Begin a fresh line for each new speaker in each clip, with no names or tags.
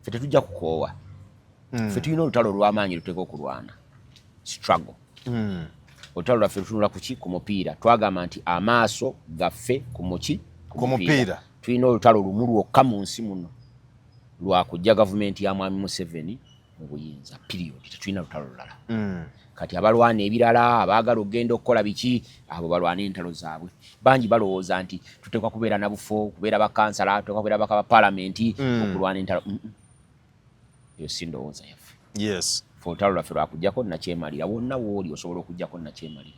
Ffe tetujja kukoowa. Ffe tulina olutalo olw'amaanyi luteeka okulwana, struggle. Olutalo lwaffe lutunula kuki? Ku mupiira. Twagamba nti amaaso gaffe ku muki?
Ku mupiira.
Tulina olutalo lumu lwokka mu nsi muno, lwakujja gavumenti ya Mwami Museveni mu buyinza, period. Tetulina lutalo lulala. Kati abalwana ebirala, abaagala okugenda okukola biki, abo balwana entalo zaabwe. Bangi balowooza nti tuteekwa kubeera na bufo, kubeera bakansala, tuteekwa kubeera baka ba palamenti okulwana entalo. Eyo si ndowooza yaffe. Fe olutalo lwaffe lwakujjako nakyemalira. Wonna wooli osobola okujjako nakyemalira.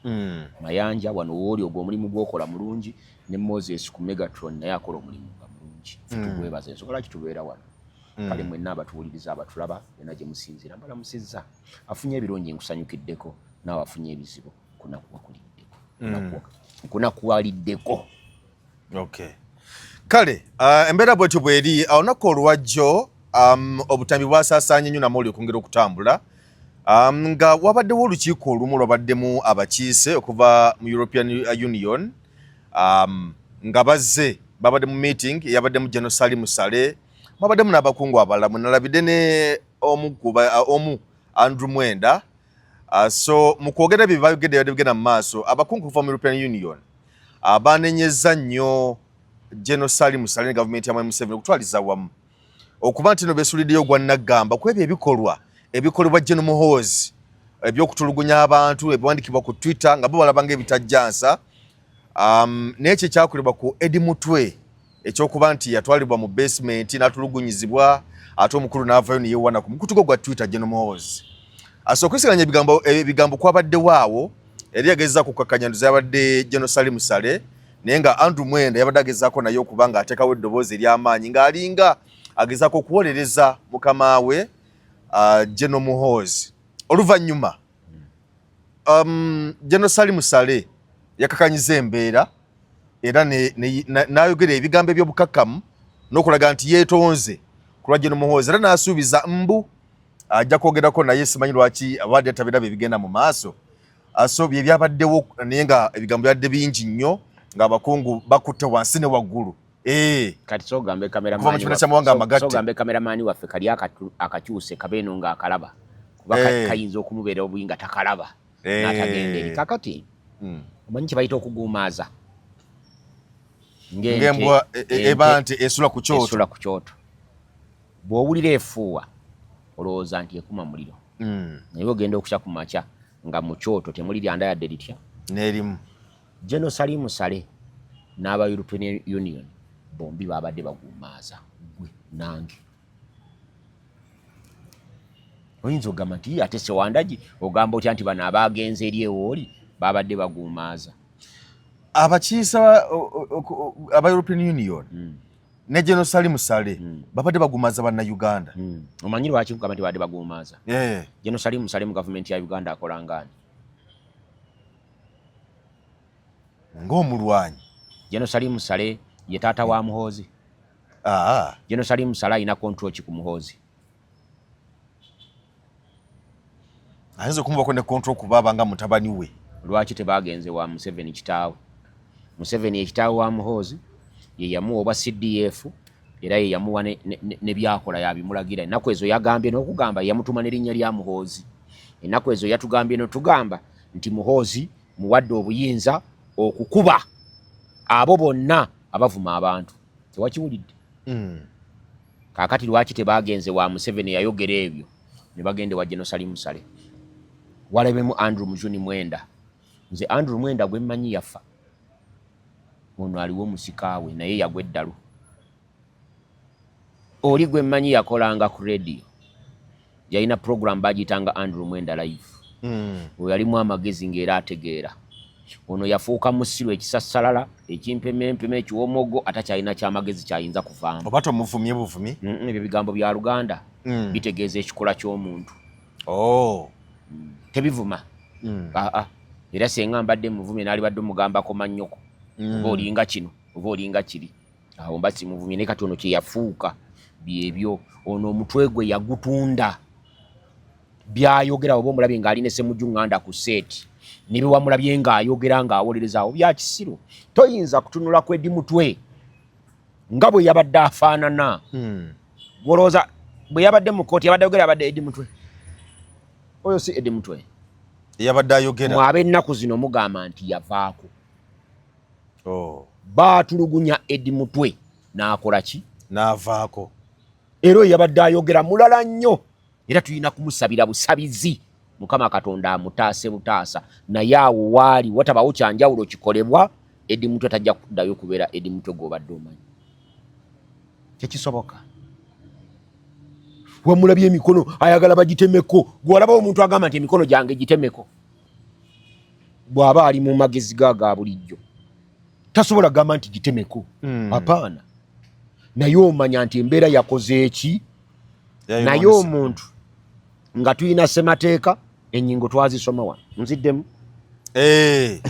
Mayanja wano wooli, ogwo omulimu gwokola mulungi, ne Moses ku Megatron naye akola omulimu nga mulungi. Fe tugwebaza. Ensonga lwaki tubeera wano. Kale mwenna abatuwuliriza, abatulaba yonna gye musinziira, mbalamusizza. Afunye ebirungi nkusanyukiddeko, naawe afunye ebizibu kunakuwaliddeko. Kunakuwaliddeko.
Okay. Kale embeera bwetyo bweri. Olunaku olwajjo obutambi bwasaasaanye nnyo namawulire okwongera okutambula, nga wabaddewo olukiiko olumu lwabaddemu abakiise okuva mu European Union, nga bazze babadde mu meeting eyabaddemu General Salim Saleh, babaddemu n'abakungu abalala, mwenalabidde ne omu omu Andrew Mwenda. So mu kwogera bye bayogedde yabadde bigenda mu maaso, abakungu okuva mu European Union banenyezza nnyo General Salim Saleh ne gavumenti ya Mwami Museveni okutwaliza wamu, okuba nti no beesuliddeyo ogwa naggamba ku ebyo ebikolwa ebikolebwa General Muhoozi ebyokutulugunya abantu ebiwandikibwa ku Twitter, nga bo balaba ng'ebitajjansa, n'ekyo ekyakolebwa ku Eddie Mutwe ekyokuba nti yatwalibwa mu basement n'atulugunyizibwa, ate omukulu n'avayo ne yeewana ku mukutu gwe gwa Twitter, General Muhoozi. Asa okwesiganya ebigambo kwabaddewo awo, eri yagezaako okukakkanya ndoza yabadde General Salim Saleh, naye nga Andrew Mwenda yabadde agezaako naye okuba ng'ateekawo eddoboozi ery'amaanyi, ng'alinga agezaako okuwolereza mukama we General Muhoozi. Oluvannyuma General Salim Saleh yakakanyiza embeera era n'ayogera ebigambo eby'obukakkamu n'okulaga nti yeetonze ku lwa General Muhoozi, era n'asuubiza mbu ajja kwogerako naye. Simanyi lwaki abadde tabiraba ebigenda mu maaso. So bye byabaddewo, naye nga ebigambo byadde bingi nnyo, ng'abakungu bakutte wansi ne waggulu.
Kati sogambe
Kuva mu kibiina ky'amawanga amagatte.
Sogambe kameramani waffe kali akakyuse kabeeno ng'akalaba, kuba kayinza okumubeera obuyi nga takalaba n'atagenda eri. Kakati omanyi kye bayita okuguumaaza?
Ng'embwa eba nti esula ku kyoto.
Esula ku kyoto. Bw'owulira efuuwa olowooza nti ekuma muliro, naye ogenda okukya ku makya nga mu kyoto temuli lyanda yadde litya.
N'erimu.
General Salim Saleh n'aba European Union bombi babadde baguumaaza gwe nange. Oyinza okugamba nti ate Sewandagi ogamba otya nti bano abagenze eri ewooli babadde baguumaaza?
Abakiise aba European Union ne General Salim Saleh babadde bagumaza bannayuganda.
Omanyi lwaki nkugamba nti babadde baguumaaza? General Salim Saleh mu gavumenti ya Uganda akola ngaani?
Ng'omulwanyi.
General Salim Saleh ye taata wa Muhoozi. General Salim Saleh alina control ki ku Muhoozi?
Ayinza okumubako ne control kuba abanga mutabani we.
Lwaki tebagenze wa Museveni kitaawe? Museveni ekitaawe wa Muhoozi ye yamuwa obwa CDF, era ye yamuwa ne byakola yabimulagira. Ennaku ezo yagambye n'okugamba yamutuma n'erinnya lya Muhoozi. Ennaku ezo yatugambye n'otugamba nti Muhoozi muwadde obuyinza okukuba abo bonna abavuma abantu. Tewakiwulidde? Kaakati lwaki tebagenze wa Museveni yayogera ebyo ne bagende wa General Salim Saleh? Walabemu Andrew Mujuni Mwenda. Nze Andrew Mwenda gwe mmanyi yafa, ono aliwo musika we, naye yagwa eddalu. Oli gwe mmanyi yakolanga ku radio, yalina program bagiyitanga Andrew Mwenda Live. Oyo yalimu amagezi ng'era ategeera. Ono yafuuka musiru ekisassalala, ekimpemempeme, ekiwomogo, atakyalina kyamagezi kyayinza kuvaamu.
Oba tomuvumye buvumi?
Ebyo bigambo bya Luganda, bitegeeza ekikula ky'omuntu.
Oh.
Tebivuma. Aa, era senga mbadde muvumye n'alibadde omugambako mannyoko, oba olinga kino oba olinga kiri, awo mba simuvumye. Naye kati ono kyeyafuuka byebyo. Ono omutwe gwe yagutunda. Byayogera oba omulabye ng'ali ne Semujju Nganda ku seeti, ne bewamulabye ng'ayogera ng'awolereza awo bya kisiru. Toyinza kutunula ku Eddie Mutwe nga bwe yabadde afaanana. Gwolowooza Bwe yabadde mu kooti yabadde ayogera, abadde Eddie Mutwe. Oyo si Eddie Mutwe.
Yabadde ayogera.
Mwabe ennaku zino mugamba nti yavaako.
Oh.
Baatulugunya Eddie Mutwe n'akola ki?
N'avaako.
Era oyo yabadde ayogera mulala nnyo, era tulina kumusabira busabizi, Mukama Katonda amutaase butaasa. Naye awo waali watabawo kyanjawulo kikolebwa, Eddie Mutwe tajja kuddayo kubeera Eddie Mutwe gw'obadde omanyi. Tekisoboka. Wamulabye emikono ayagala bagitemeko. Gwalaba omuntu agamba nti emikono gyange gitemeko, bw'aba ali mu magezi ga ga bulijjo tasobola kugamba nti gitemeko. Apaana. Naye omanya nti embeera yakoze eki. Naye omuntu nga tulina ssemateeka, ennyingo twazisoma wano, nziddemu.
Eh.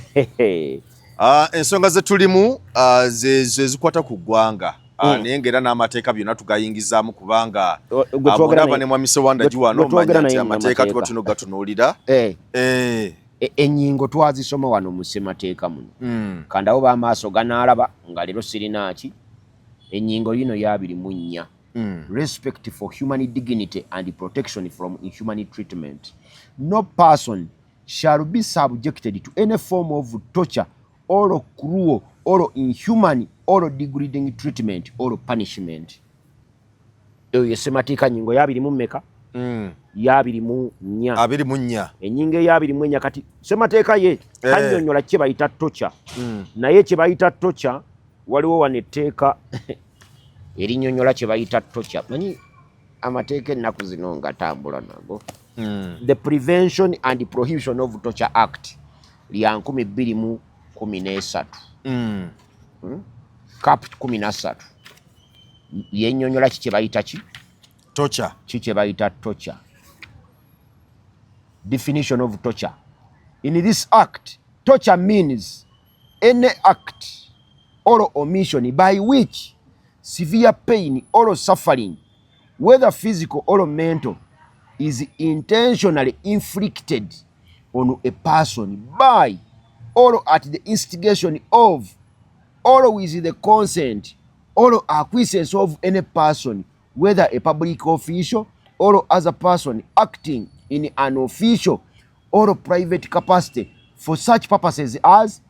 Ensonga ze tulimu zezo ezikwata ku ggwanga, naye ng'era n'amateeka byonna tugayingizaamu, kubanga bw'olaba ne mwami Sewanda giwano, omanya nti amateeka tuba tulina okugatunuulira.
Eh. Ennyingo twazisoma wano mu ssemateeka muno. Kandawo b'amaaso ganaalaba nga leero sirinaaki. Ennyingo yino ya 24. Respect for human dignity and protection from inhuman treatment. No person shall be subjected to any form of torture or cruel or inhuman or degrading treatment or punishment. Eyo ye ssemateeka, nnyingo ya 24 mmeka? Ya 24.
24.
Ennyingo eya 24. Kati ssemateeka ye tannyonnyola kye bayita torture. Naye kye bayita torture, waliwo wano etteeka erinnyonnyola kye bayita torture. Manyi amateeka ennaku zino nga tambula nago. The Prevention and Prohibition of Torture Act lya 2013. Cap 13 yennyonnyola ki kye bayita ki?
Torture.
Ki kye bayita torture. Definition of torture. In this act, torture means any act or omission by which severe pain or suffering, whether physical or mental, is intentionally inflicted on a person by or at the instigation of or with the consent or acquiescence of any person, whether a public official or other person acting in an official or private capacity, for such purposes as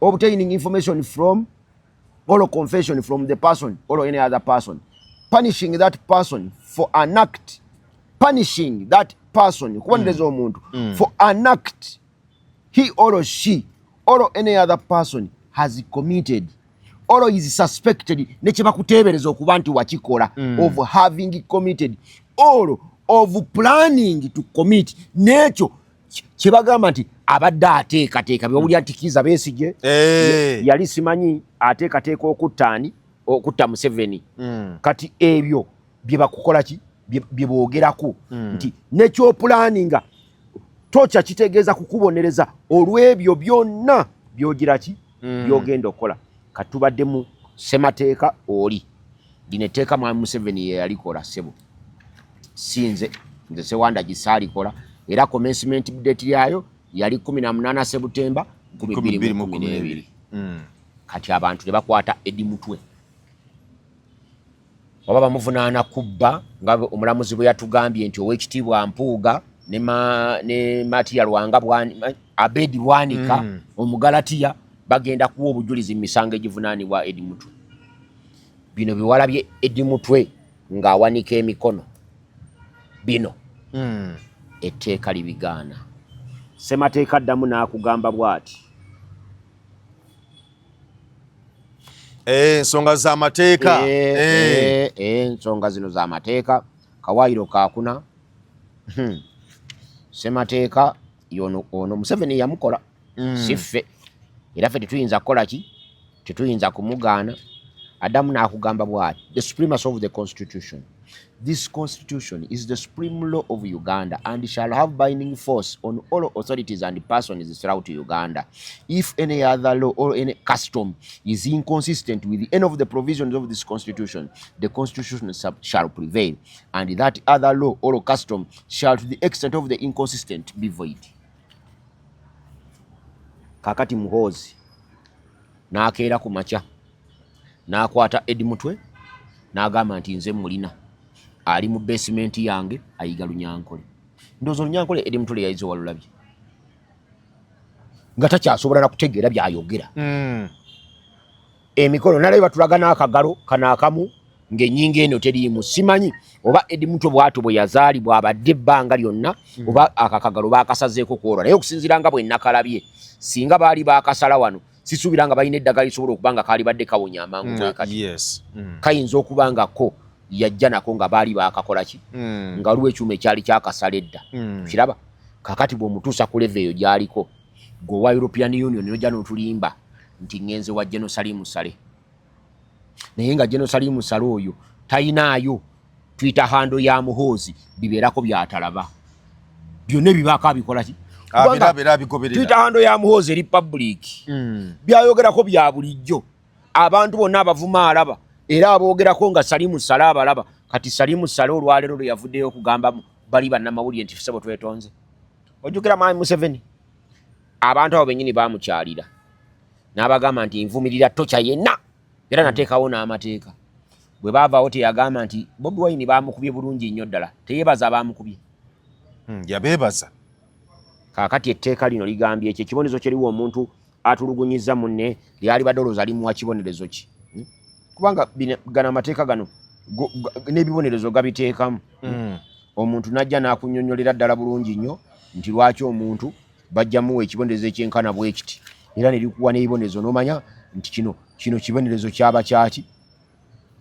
obtaining information from or confession from the person or any other person, punishing that person for an act, punishing that person, kubonereza omuntu, for an act he or she or any other person has committed or is suspected, ne kye bakuteebereza okuba nti wakikola, of having committed or of planning to commit, n'ekyo kye bagamba nti abadde ateekateeka. Byowulira nti Kiiza Besigye yali simanyi ateekateeka okutta ani, okutta Museveni. Kati ebyo bye bakukola ki, bye boogerako nti nekyopulaninga. Torture kitegeeza kukubonereza olw'ebyo byonna byogira ki, byogenda okukola. Katubadde mu ssemateeka oli lino etteeka mwami Museveni ye yalikola, ssebo, si nze. Nze Sewanda gisaalikola. Era commencement date yayo yali 18 Sebutemba 2012. Kati abantu ne bakwata Eddie Mutwe, oba bamuvunaana kubba, nga omulamuzi bwe yatugambye nti Oweekitiibwa Mpuuga ne Matiya Lwanga, Abedi Bwanika, Omugalatiya, bagenda kuwa obujulizi mu misango egivunaanibwa Eddie Mutwe. Bino biwalabye Eddie Mutwe ng'awanika emikono, bino etteeka libigaana. Ssemateeka addamu n'akugamba bw'ati.
Ensonga z'amateeka.
Ensonga zino z'amateeka, kawaayiro kakuna. Ssemateeka yono ono Museveni yamukola, si ffe, era ffe tetuyinza kukola ki, tetuyinza kumugaana. Addamu n'akugamba bw'ati: the supremacy of the Constitution. This Constitution is the supreme law of Uganda and shall have binding force on all authorities and persons throughout Uganda. If any other law or any custom is inconsistent with any of the provisions of this Constitution, the Constitution shall prevail, and that other law or custom shall, to the extent of the inconsistent, be void. Kakati Muhoozi n'akeera ku makya n'akwata Eddie Mutwe n'agamba nti nze mulina. Ali mu basement yange ayiga Lunyankole. Ndowooza Olunyankole Eddie Mutwe yayize walulabye nga takyasobola na kutegeera byayogera. Emikono nalayo batulaga n'akagalo kano akamu ng'ennyingo eno teriimu. Simanyi oba Eddie Mutwe bw'atyo bwe yazaalibwa abadde ebbanga lyonna oba akakagalo baakasazeeko kwolwa, naye okusinziira nga bwe nakalabye, singa baali baakasala wano, sisuubira nga balina eddagala lisobola okuba nga kaalibadde kawonya amangu bwe kati. Kayinza okuba nga ko yajja nako nga baali baakakola ki, nga waliwo ekyuma ekyali kyakasala edda. Kiraba kakati bw'omutuusa ku level eyo gy'aliko, gwe owa European Union nojja n'otulimba nti ŋŋenze wa General Salim Saleh, naye nga General Salim Saleh oyo tayinaayo Twitter handle ya Muhoozi, bibeerako byatalaba byonna ebibaako abikola ki? Kubanga
Abeera abigoberera.
Twitter handle ya Muhoozi eri public. Byayogerako bya bulijjo, abantu bonna abavuma alaba, era aboogerako nga Salim Saleh abalaba. Kati Salim Saleh olwaleero lwe yavuddeyo okugamba bali bannamawulire nti ssebo twetonze. Ojjukira Mwami Museveni, abantu abo bennyini bamukyalira n'abagamba nti nvumirira torture yenna, era nateekawo n'amateeka. Bwe baavaawo teyagamba nti Bobi Wine baamukubye bulungi nnyo ddala? Teyeebaza abaamukubye?
Yabeebaza.
Kaakati etteeka lino ligambye ekyo ekibonerezo kyeriwa omuntu atulugunyiza munne lyali badde olowooza limuwa kibonerezo ki? Kubanga gano amateeka gano n'ebibonerezo gabiteekamu. Omuntu n'ajja n'akunnyonnyolera ddala bulungi nnyo nti lwaki omuntu bajja muwa ekibonerezo ekyenkana bwe kiti, era ne likuwa n'ebibonerezo n'omanya nti kino kibonerezo kyaba kyaki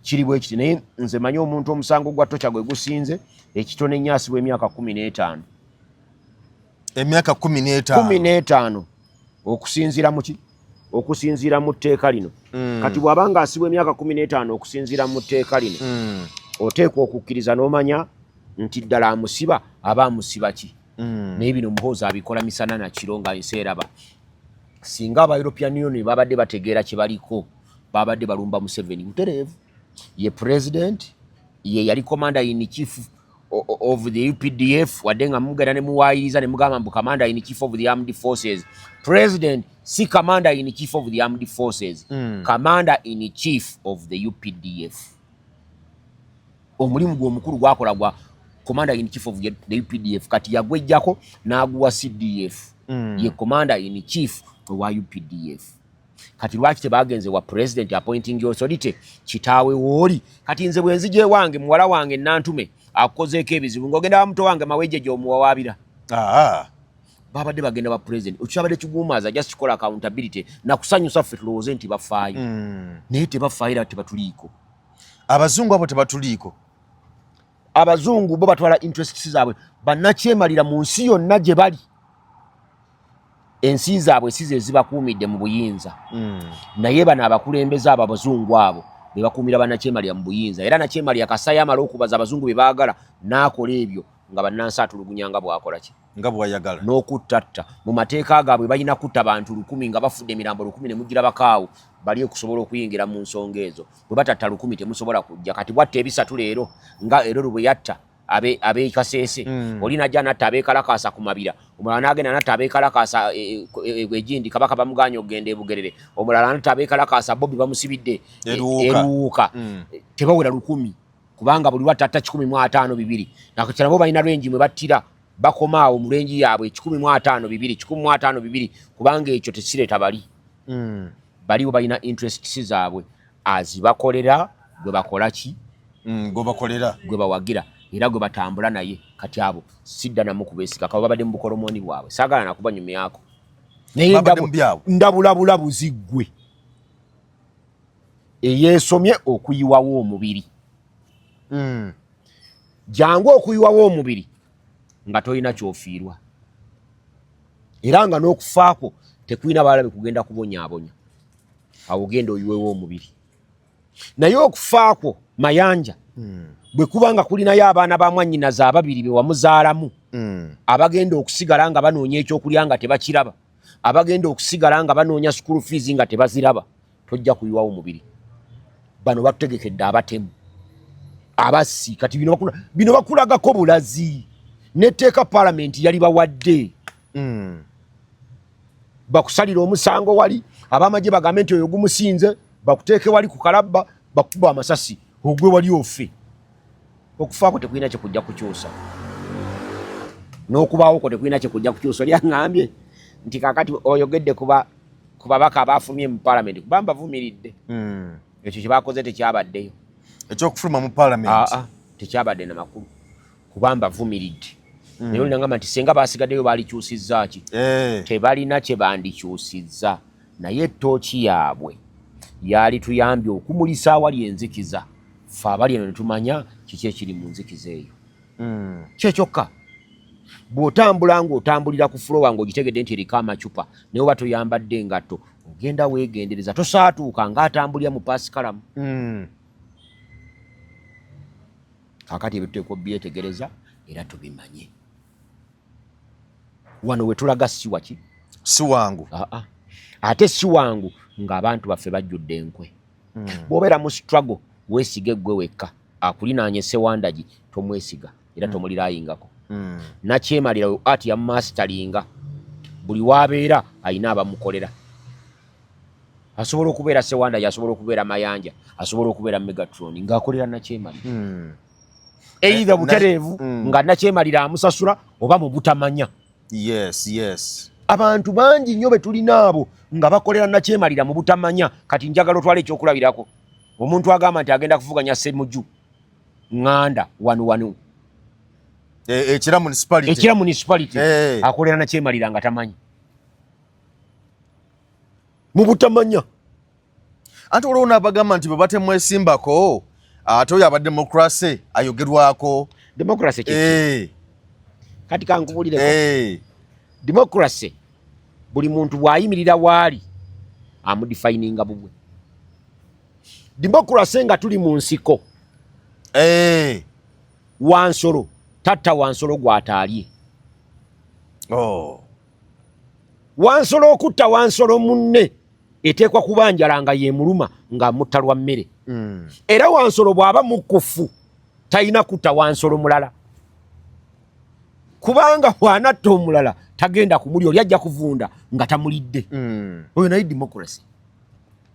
kiri bwe kiti. Naye nze manyi omuntu omusango gwa torture gwe gusinze ekitono ennyo asibwa emyaka 15.
Emyaka 15?
15, okusinziira mu ki? Okusinziira mu tteeka lino. Kati bw'aba nga asibwa emyaka 15 okusinziira mu tteeka lino, oteekwa okukkiriza n'omanya nti ddala amusiba aba amusiba ki. Naye bino Muhoozi abikola misana na kiro nga ensi eraba. Singa aba European Union babadde bategeera kye baliko, babadde balumba Museveni butereevu. Ye president, ye yali commander in chief of the UPDF, wadde nga mugenda ne muwaayiriza ne mugamba mbu commander in chief of the armed forces. President si commander in chief of the armed forces. Commander in chief of the UPDF, omulimu gwe omukulu gwakola gwa commander in chief of the UPDF. Kati yagwejjako n'aguwa CDF. Ye commander in chief owa UPDF. Kati lwaki tebagenze wa president appointing authority, kitaawe wooli? Kati nze bwe nzija ewange, muwala wange Nantume akukozeeko ebizibu, ng'ogenda wa muto wange Mawejje gy'omuwawaabira? Babadde bagenda ba president. Okyabadde kiguumaaza just kola accountability nakusanyusa ffe tulowooze nti bafaayo. Naye tebafaayo era tebatuliiko.
Abazungu abo tebatuliiko.
Abazungu bo batwala interests zaabwe. Bannakyemalira mu nsi yonna gye bali, ensi zaabwe si ze zibakuumidde mu buyinza. Naye bano abakulembeze abo abazungu abo be bakuumira bannakyemalira mu buyinza. Era nakyemalira kasaya amala okubaza abazungu bye baagala n'akola ebyo nga bannansi atulugunya nga bw'akola ki?
Nga bw'ayagala.
N'okuttatta mu mateeka gaabwe balina kutta bantu 1000 nga bafudde emirambo 1000 ne mugirabakaawo bali okusobola okuyingira mu nsonga ezo. Bwe batatta 1000 temusobola kujja. Kati bwatta ebisatu leero nga erero bwe yatta ab'e Kasese, oli najja natta ab'ekalakaasa ku Mabira, omulala n'agenda natta ab'ekalakaasa egindi Kabaka bamuganya okugenda e Bugerere, omulala natta ab'ekalakaasa Bobi bamusibidde
Eruwuka.
Eruwuka. Tebawera 1000, kubanga buli lwattatta 152. Nakati nabo balina range mwe battira, bakoma awo mu range yaabwe 152, 152, kubanga ekyo tekireeta bali. Baliwo balina interests zaabwe azibakolera gwe bakola ki?
Gwe bakolera.
Gwe bawagira era gwe batambula naye. Kati abo sidda namu kubeesiga, kaba babadde mu bukolomoni bwabwe, saagala nakubanyumyako. Naye
Babadde mu byabwe.
Ndabulabula buziggwe eyeesomye okuyiwawo omubiri. Jangu okuyiwawo omubiri nga tolina kyofiirwa, era nga n'okufaakwo tekulina balabe kugenda kubonyaabonya. Awo genda oyiwewo omubiri. Naye okufaakwo Mayanja bwe kuba nga kulinayo abaana ba mwannyinaze ababiri be wamuzaalamu, abagenda okusigala nga banoonya ekyokulya nga tebakiraba, abagenda okusigala nga banoonya school fees nga tebaziraba, tojja kuyiwawo mubiri. Bano batutegekedde abatemu, abassi. Kati bino bakulagako bulazi netteeka paalamenti yali bawadde. Bakusalira omusango wali abamagye bagambe nti oyo gumusinze, bakuteeke wali ku kalabba, bakuba amasasi ogwe wali ofe. Okufaako tekulina kyekujja kukyusa, n'okubaawo kwo tekulina kyekujja kukyusa. Oli aŋŋambye nti kakati oyogedde kuba ku babaka abafulumye mu palamenti, kuba mbavumiridde. Ekyo kye bakoze tekyabaddeyo.
Ekyokufuluma mu palamenti?
Tekyabadde na makulu, kuba mbavumiridde. Naye olinagamba nti senga basigaddeyo baalikyusizza ki? Tebalina kye bandikyusizza, naye ettooki yaabwe yali tuyambye okumulisa awali enzikiza, ffe abali eno ne tumanya kiki ekiri mu nzikiza eyo. Kyekyokka bw'otambula ng'otambulira ku floor ng'ogitegedde nti eriko amacupa, naye oba toyambadde engatto, ogenda weegendereza, tosaatuuka ng'atambulira mu paasikalamu. Kaakati ebyo tuteekwa obyetegereza era tubimanye. Wano we tulaga si waki?
Si wangu.
Aa, ate si wangu ng'abantu baffe bajjudde enkwe. Bw'obeera mu struggle, weesige ggwe wekka. Akulinaanye Sewandagi tomwesiga era tomulirayingako. Nakyemalira ati yamumasitalinga, buli wabeera ayina abamukolera. Asobola okubeera Sewandagi, asobola okubeera Mayanja, asobola okubeera Megatron ng'akolera Nakyemalira, either butereevu nga Nakyemalira amusasula oba mu butamanya. Abantu bangi nnyo be tulina abo nga bakolera Nakyemalira mu butamanya. Kati njagala otwala ekyokulabirako, omuntu agamba nti agenda kuvuganya Semuju Ŋŋanda wano wano.
Ekira municipality.
Ekira municipality. Akolera Nakyemalira nga tamanyi, mu butamanya.
Ate olwo nabagamba nti bwe batemwesimbako, ate oyo aba democracy ayogerwako.
Democracy kiki? Kati kankubulireko. Democracy, buli muntu bw'ayimirira waali amudefininga bubwe. Democracy nga tuli mu nsiko, wansolo tatta wansolo gw'ataalye. Wansolo okutta wansolo munne eteekwa kuba njala nga yemuluma ng'amutta lwa mmere. Era wansolo bw'aba mukufu talina kutta wansolo mulala, kubanga bw'anatta omulala tagenda kumulya, oli ajja kuvunda nga tamulidde. Oyo naye democracy,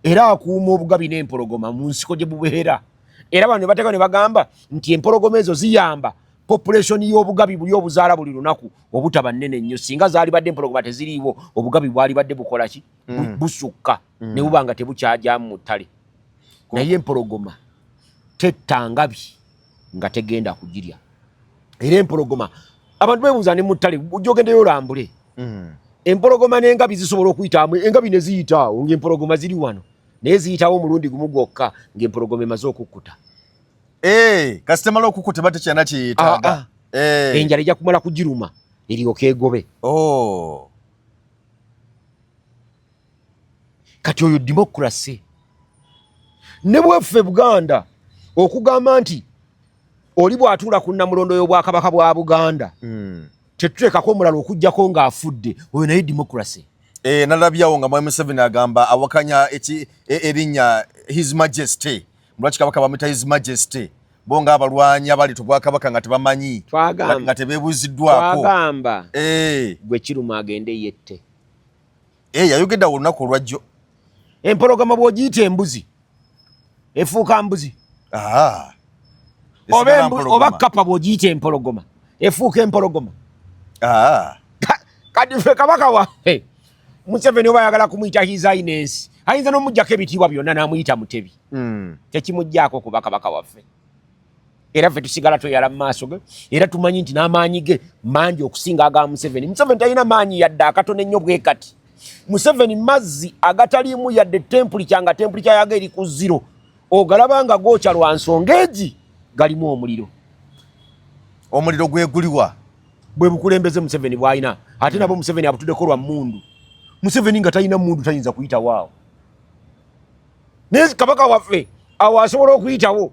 era akuuma obugabi n'empologoma mu nsiko gye bubeera. Era bano ne bateeka ne bagamba nti empologoma ezo ziyamba population y'obugabi buli obuzaala buli lunaku obutaba nnene nnyo. Singa zaali badde empologoma teziriiwo, obugabi bwali badde bukola ki? Busukka ne buba nga tebukyajaamu mu ttale. Naye empologoma tetta ngabi nga tegenda kugirya. Era empologoma, abantu beebuuza ne mu ttale gy'ogendeyo olambule, empologoma n'engabi zisobola okuyitamu, engabi ne ziyitaawo ng'empologoma ziri wano, naye ziyitawo omulundi gumu gwokka ng'empologoma emaze okukkuta.
Kasita emala okukkuta eba tekyalina kyeyetaaga.
Ah, ah. Enjala ejja kumala kugiruma eryoka egobe. Kati oyo democracy. Ne bweffe Buganda okugamba nti oli bw'atuula ku nnamulondo y'obwakabaka bwa Buganda, tetuteekako omulala okugjako ng'afudde, oyo naye democracy.
Nalabyawo nga Mwami Museveni agamba awakanya erinnya His Majesty. Lwaki kabaka bamuyita His Majesty? Bo ng'abalwanyi abaleeta obwakabaka nga tebamanyi, nga tebeebuuziddwako.
Twagamba gwe kiruma agende yette.
Yayogedde awo olunaku olwajjo.
Empologoma bw'ogiyita embuzi efuuka mbuzi.
Ah.
Oba
Esigala mpologoma.
Oba kapa bw'ogiyita empologoma efuuka empologoma. Kati ffe kabaka waffe Museveni oba ayagala kumuyita His Highness, ayinza n'omuggyako ebitiibwa byonna n'amuyita Mutebi. Tekimuggyako kuba kabaka waffe, era ffe tusigala tweyala mu maaso ge, era tumanyi nti n'amaanyi ge mangi okusinga aga Museveni. Museveni talina maanyi yadde akatono ennyo bwe kati. Museveni mazzi agataliimu yadde temperature, nga temperature yago eri ku zero, ogalaba nga gookya lwa nsonga egi galimu omuliro.
Omuliro gweguliwa?
Bwe bukulembeze Museveni bw'alina, ate nabo Museveni abutuddeko lwa mmundu. Museveni nga talina mmundu tayinza kuyitawo awo, naye kabaka waffe awo asobola okuyitawo.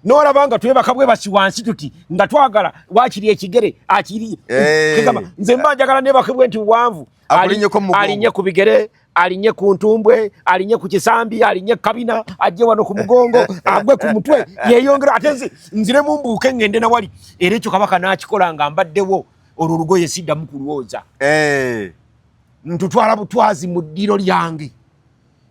Nolaba nga twebaka bwebasi wansi tuti nga twagala wakiri ekigere akiri. Kegamba, nze mba njagala nebake bwe nti buwanvu.
Akulinnyeko mu mugongo.
Alinnye ku bigere, alinnye ku ntumbwe, alinnye ku kisambi, alinnye kabina, ajje wano ku mugongo, agwe ku mutwe, yeyongera, ate nze nziremu mbuuke ngende nawali. Era ekyo kabaka n'akikola nga mbaddewo. Olwo olugoye siddamu kulwoza. Ntutwala butwazi mu ddiro lyange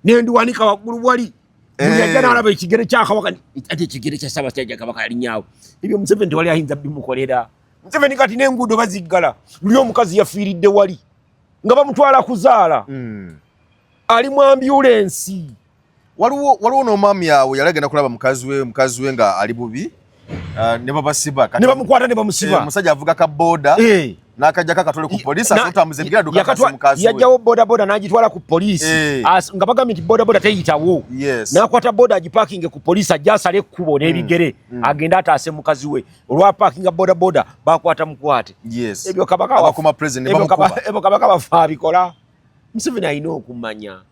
nendiwanika waggulu wali. Buli ajja n'alaba ekigere kya Kabaka, ate ekigere kya Ssaabasajja Kabaka yalinyaawo. Ebyo Museveni tewali ayinza bimukolera. Museveni kati n'enguudo baziggala. Luli omukazi yafiiridde wali nga bamutwala kuzaala. Ali mu ambulensi.
Waliwo n'omwami awo yali agenda kulaba mukazi we nga ali bubi, ne babasiba.
Ne bamukwata ne bamusiba.
Omusajja avuga ka boda n'akajjako akatole ku poliisi asotambuza ebigere adduka akase mukazi we.
Yajjawo bodaboda n'agitwala ku poliisi. Nga bagambye nti bodaboda teyitawo. N'akwata boda agipakinge ku poliisi ajje asale ekkubo n'ebigere agende ataase mukazi we. Olwapakinga bodaboda bakwata mukwate. Ebyo Kabaka
Abakuma president ne bamukuba.
Ebyo Kabaka bafa abikola. Museveni alina okumanya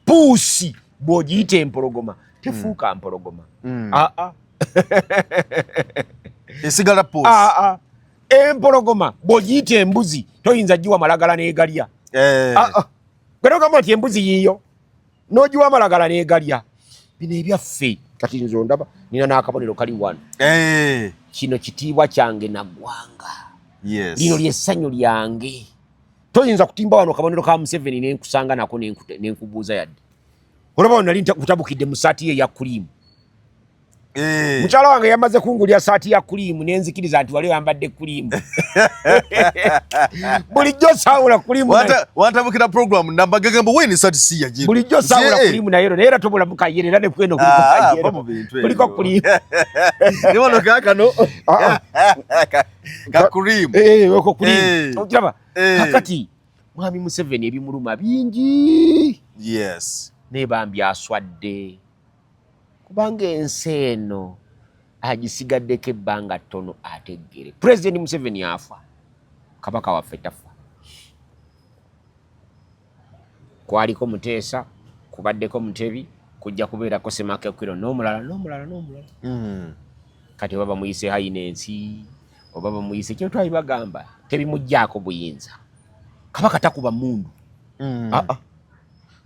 puusi bw'ogiyita empologoma tefuuka mpologoma. Aa.
Esigala puusi.
Aa. Empologoma bw'ogiyita embuzi toyinza giwa malagala n'egalya. Aa. Gwe n'ogamba nti embuzi yiiyo n'ogiwa amalagala n'egalya. Bino ebyaffe kati nze ondaba nina n'akabonero kali wano. Kino kitiibwa kyange na ggwanga. Lino ly'essanyu lyange. Toyinza kutimba wano kabonero ka Museveni nenkusanga nako nenkubuuza yadde. Olaba wano nali nkutabukidde mu ssaati ye eya kuliimu. Mukyala wange yamaze kungulira ssaati ya kuliimu nenzikiriza nti wali oyambadde kuliimu. Bulijjo saawula kuliimu naye.
Wantabukira program namba gagamba wewe ni ssaati si ya jino.
Bulijjo saawula kuliimu naye naye era tobulamu kayere era ne kweno kuliko kayere.
Va mu bintu ebyo.
Kuliko kuliimu.
Ni wano kaakano. Ka kuliimu.
Oko kuliimu. Okiraba? Kakati Mwami Museveni ebimuluma bingi. Naye bambi aswadde. Kubanga ensi eno agisigaddeko ebbanga ttono ateggere. Pulezidenti Museveni afa. Kabaka waffe tafa. Kwaliko Muteesa, kubaddeko Mutebi, kujja kubeerako Ssemakokiro n'omulala n'omulala n'omulala. Kati oba bamuyise Highness, oba bamuyise kye twali bagamba, tebimuggyako buyinza. Kabaka takuba mmundu.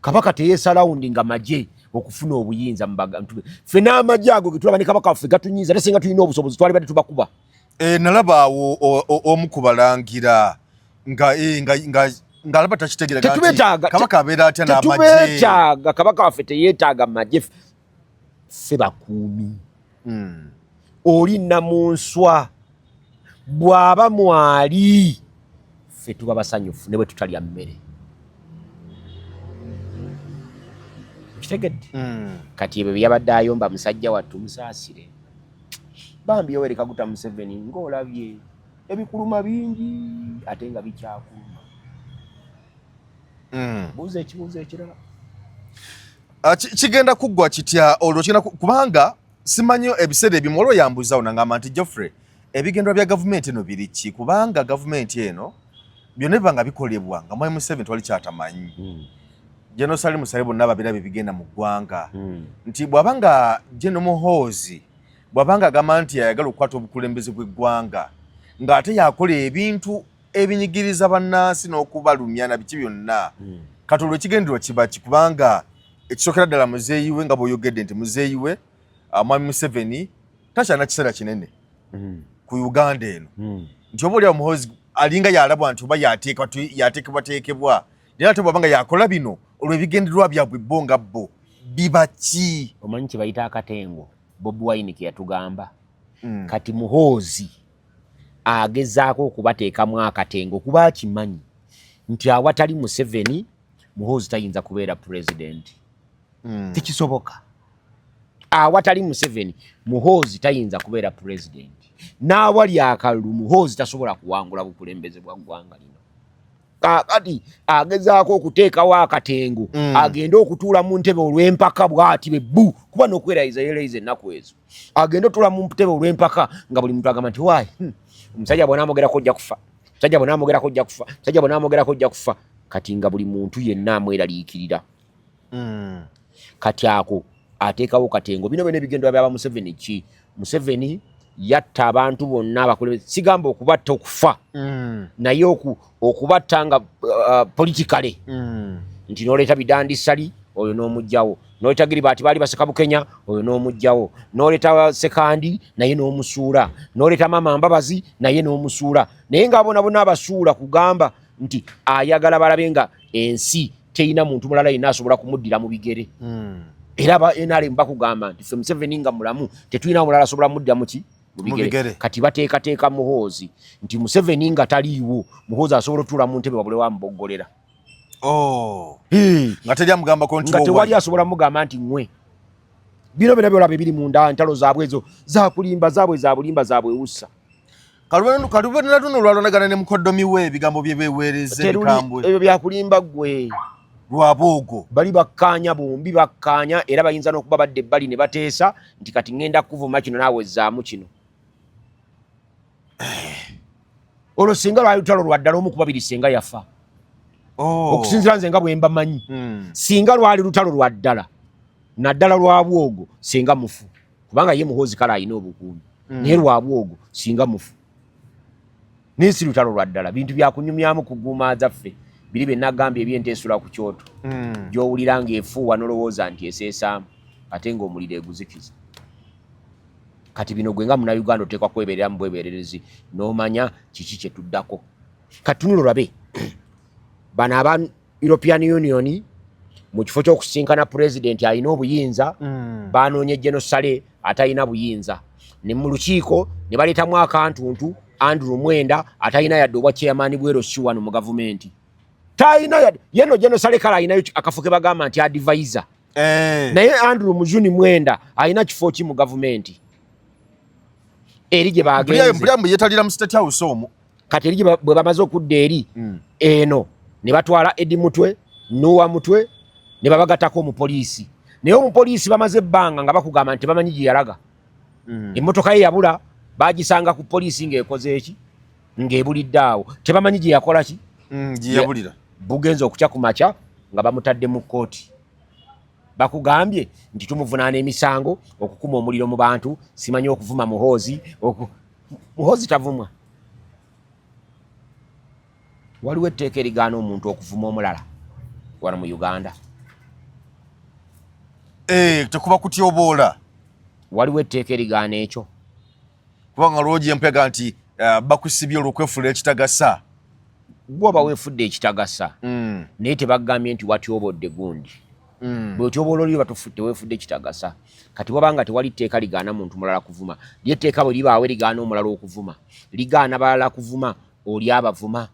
Kabaka teyeesalawundi nga magye okufuna obuyinza mu bantu be. Ffe n'amagye ago ge tulaba ne Kabaka waffe gatunyiiza, ate singa tulina obusobozi twalibadde tubakuba.
Nalaba awo omu ku balangira ng'alaba takitegeera nti Kabaka abeera atya n'amagye.
Tetubeetaaga, Kabaka waffe teyeetaaga magye. Ffe bakuumi. Oli nnamunswa bw'aba mwali ffe tuba basanyufu ne bwe tutalya mmere. Kitegedde? Kati ebyo bye yabadde ayomba musajja wattu musaasire. Bambi Yoweri Kaguta Museveni ng'olabye ebikuluma bingi ate nga bikyakuluma. Buuza ekibuuzo ekirala.
Kigenda kuggwa kitya olwo? Kigenda kubanga simanyi ebiseera ebimu waliwo yambuuzaawo nangamba nti Geoffrey, ebigendwa bya gavumenti eno biri ki? Kubanga gavumenti eno byonna biba nga bikolebwa nga Mwami Museveni twali kyatamanyi. General Salim Saleh bonna babeera bye bigenda mu ggwanga. Nti bw'aba nga General Muhoozi bw'aba nga agamba nti ayagala okukwata obukulembeze bw'eggwanga ng'ate yakola ebintu ebinyigiriza bannansi n'okubalumya na biki byonna. Kati olwo ekigendererwa kiba ki? Kubanga ekisookera ddala muzeeyi we nga bw'oyogedde nti muzeeyi we, Mwami Museveni takyalina kiseera kinene ku Uganda eno. Nti oba oliawo Muhoozi alinga yalabwa nti oba yateekebwateekebwa, naye ate bw'aba nga yakola bino olwo ebigendererwa byabwe bo nga bo biba ki?
Omanyi kye bayita akatengo Bobi Wine ke yatugamba. Kati Muhoozi agezaako okubateekamu akatengo kuba akimanyi nti awatali Museveni Muhoozi tayinza kubeera pulezidenti. Tekisoboka. Awatali Museveni Muhoozi tayinza kubeera pulezidenti. N'awali akalulu Muhoozi tasobola kuwangula bukulembeze bwa ggwanga lino. Kaakati agezaako okuteekawo akatengo agende okutuula mu ntebe olw'empaka bw'ati bwe bbu, kuba n'okwerayiza yeerayiza ennaku ezo. Agende otuula mu ntebe olw'empaka nga buli muntu agamba nti waayi, omusajja bw'anaamwogerako ojja kufa, omusajja bw'anaamwogerako ojja kufa, omusajja bw'anaamwogerako ojja kufa. Kati nga buli muntu yenna amweraliikirira. Kati ako ateekawo katengo. Bino byonna ebigendwa byaba Museveni ki? Museveni yatta abantu bonna abakulembeze, sigamba okubatta okufa, naye okubatta nga politically. Nti n'oleeta Bidandi Ssali oyo n'omuggyawo, n'oleeta Gilbert baali baseka Bukenya oyo n'omuggyawo, n'oleeta Sekandi naye n'omusuula, n'oleeta Maama Mbabazi naye n'omusuula, naye nga bona bonna abasuula kugamba nti ayagala balabe nga ensi terina muntu mulala yenna asobola kumuddira mu bigere. Era aba NRM bakugamba nti ffe Museveni nga mulamu tetulina mulala asobola mudda muki mu bigere. Kati bateekateeka Muhoozi nti Museveni nga taliiwo, Muhoozi asobola otuula mu ntebe wabule wamuboggolera.
Oh. Nga teri amugambako nti
nga tewali asobola mugamba nti ŋwe. Bino byonna byolaba ebiri munda, entalo zaabwe ezo zakulimba, zaabwe zabulimba, zaabwe wussa.
Kalubena luno lwalwanagana ne mukoddomi we, ebigambo bye beweereza ebikambwe.
Ebyo byakulimba ggwe.
Lwaboogo.
Bali bakkaanya bombi, bakkaanya era bayinza n'okuba badde ebbali ne bateesa nti kati ŋŋenda kukuvuma kino naawe zzaamu kino. Olwo singa lwali lutalo lwa ddala, omu ku babiri singa yafa.
Oh.
Okusinziira nze nga bwe mbamanyi. Singa lwali lutalo lwa ddala, naddala lwabwogo, singa mufu. Kubanga ye Muhoozi kale alina obukuumi. Naye lwabwogo singa mufu. Naye si lutalo lwa ddala, bintu byakunyumyamu kuguumaaza ffe. Biri bye nagambye eby'ente esula ku kyoto. Gy'owulira ng'efuuwa n'olowooza nti eseesaamu, ate ng'omuliro eguzikiza. Kati bino gwe nga Munnayuganda oteekwa kwebeerera mu bwebeererezi n'omanya kiki kye tuddako. Kati tunula olabe bano aba European Union mu kifo ky'okusisinkana pulezidenti alina obuyinza, banoonye General Saleh atalina buyinza. Ne mu lukiiko ne baleetamu akantuntu Andrew Mwenda atalina yadde obwa chairman bw'ero si wano mu gavumenti. Talina yadde, ye no General Saleh kale alinayo akafo ke bagamba nti advisor. Naye Andrew Mujuni Mwenda alina kifo ki mu gavumenti? Eri gye bagenze.
Mpulira mbu yeetalira mu State House omwo.
Kati eri bwe bamaze okudda eri, eno ne batwala Eddie Mutwe, Nuwa Mutwe, ne babagatako omupoliisi. Naye omupoliisi bamaze ebbanga nga bakugamba nti tebamanyi gye yalaga. Emmotoka ye yabula, bagisanga ku poliisi ng'ekoze eki? Ng'ebulidde awo. Tebamanyi gye yakola ki?
Gye yabulira.
Bugenze okukya ku makya nga bamutadde mu kkooti. Bakugambye nti tumuvunaana emisango okukuma omuliro mu bantu, simanyi okuvuma Muhoozi, Muhoozi tavumwa. Waliwo etteeka erigaana omuntu okuvuma omulala wano mu Uganda.
Tekuba kutyoboola.
Waliwo etteeka erigaana ekyo.
Kubanga lwogi empega nti bakusibye olw'okwefuula ekitagasa.
Gwoba weefudde ekitagasa. Naye tebagambye nti watyobodde gundi. Bw'otyoboola oli oba teweefudde kitagasa. Kati wabanga tewali tteeka ligaana muntu mulala kuvuma. Lye etteeka bwe libaawo erigaana omulala okuvuma, ligaana balala kuvuma, oli abavuma.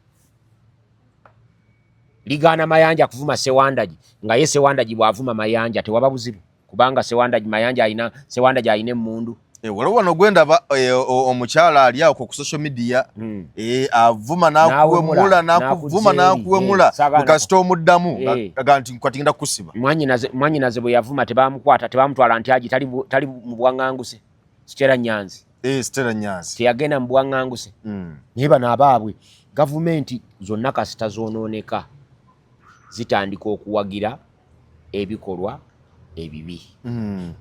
Ligaana Mayanja kuvuma Sewandagi, nga ye Sewandagi bw'avuma Mayanja tewaba buzibu. Kubanga Sewandagi Mayanja alina, Sewandagi alina emmundu.
Waliwo wano gwendaba omukyala ali awo ku social media, avuma n'akuwemula, n'akuvuma, n'akuwemula, kasita omuddamu, aga nti kati ngenda kukusiba.
Mwannyinaze bwe yavuma tebamukwata, tebamutwala nti agi tali mu bwaŋŋanguse. Stella Nyanzi.
Stella Nyanzi.
Teyagenda mu bwaŋŋanguse. Naye bano abaabwe gavumenti zonna kasita zoonooneka zitandika okuwagira ebikolwa ebibi.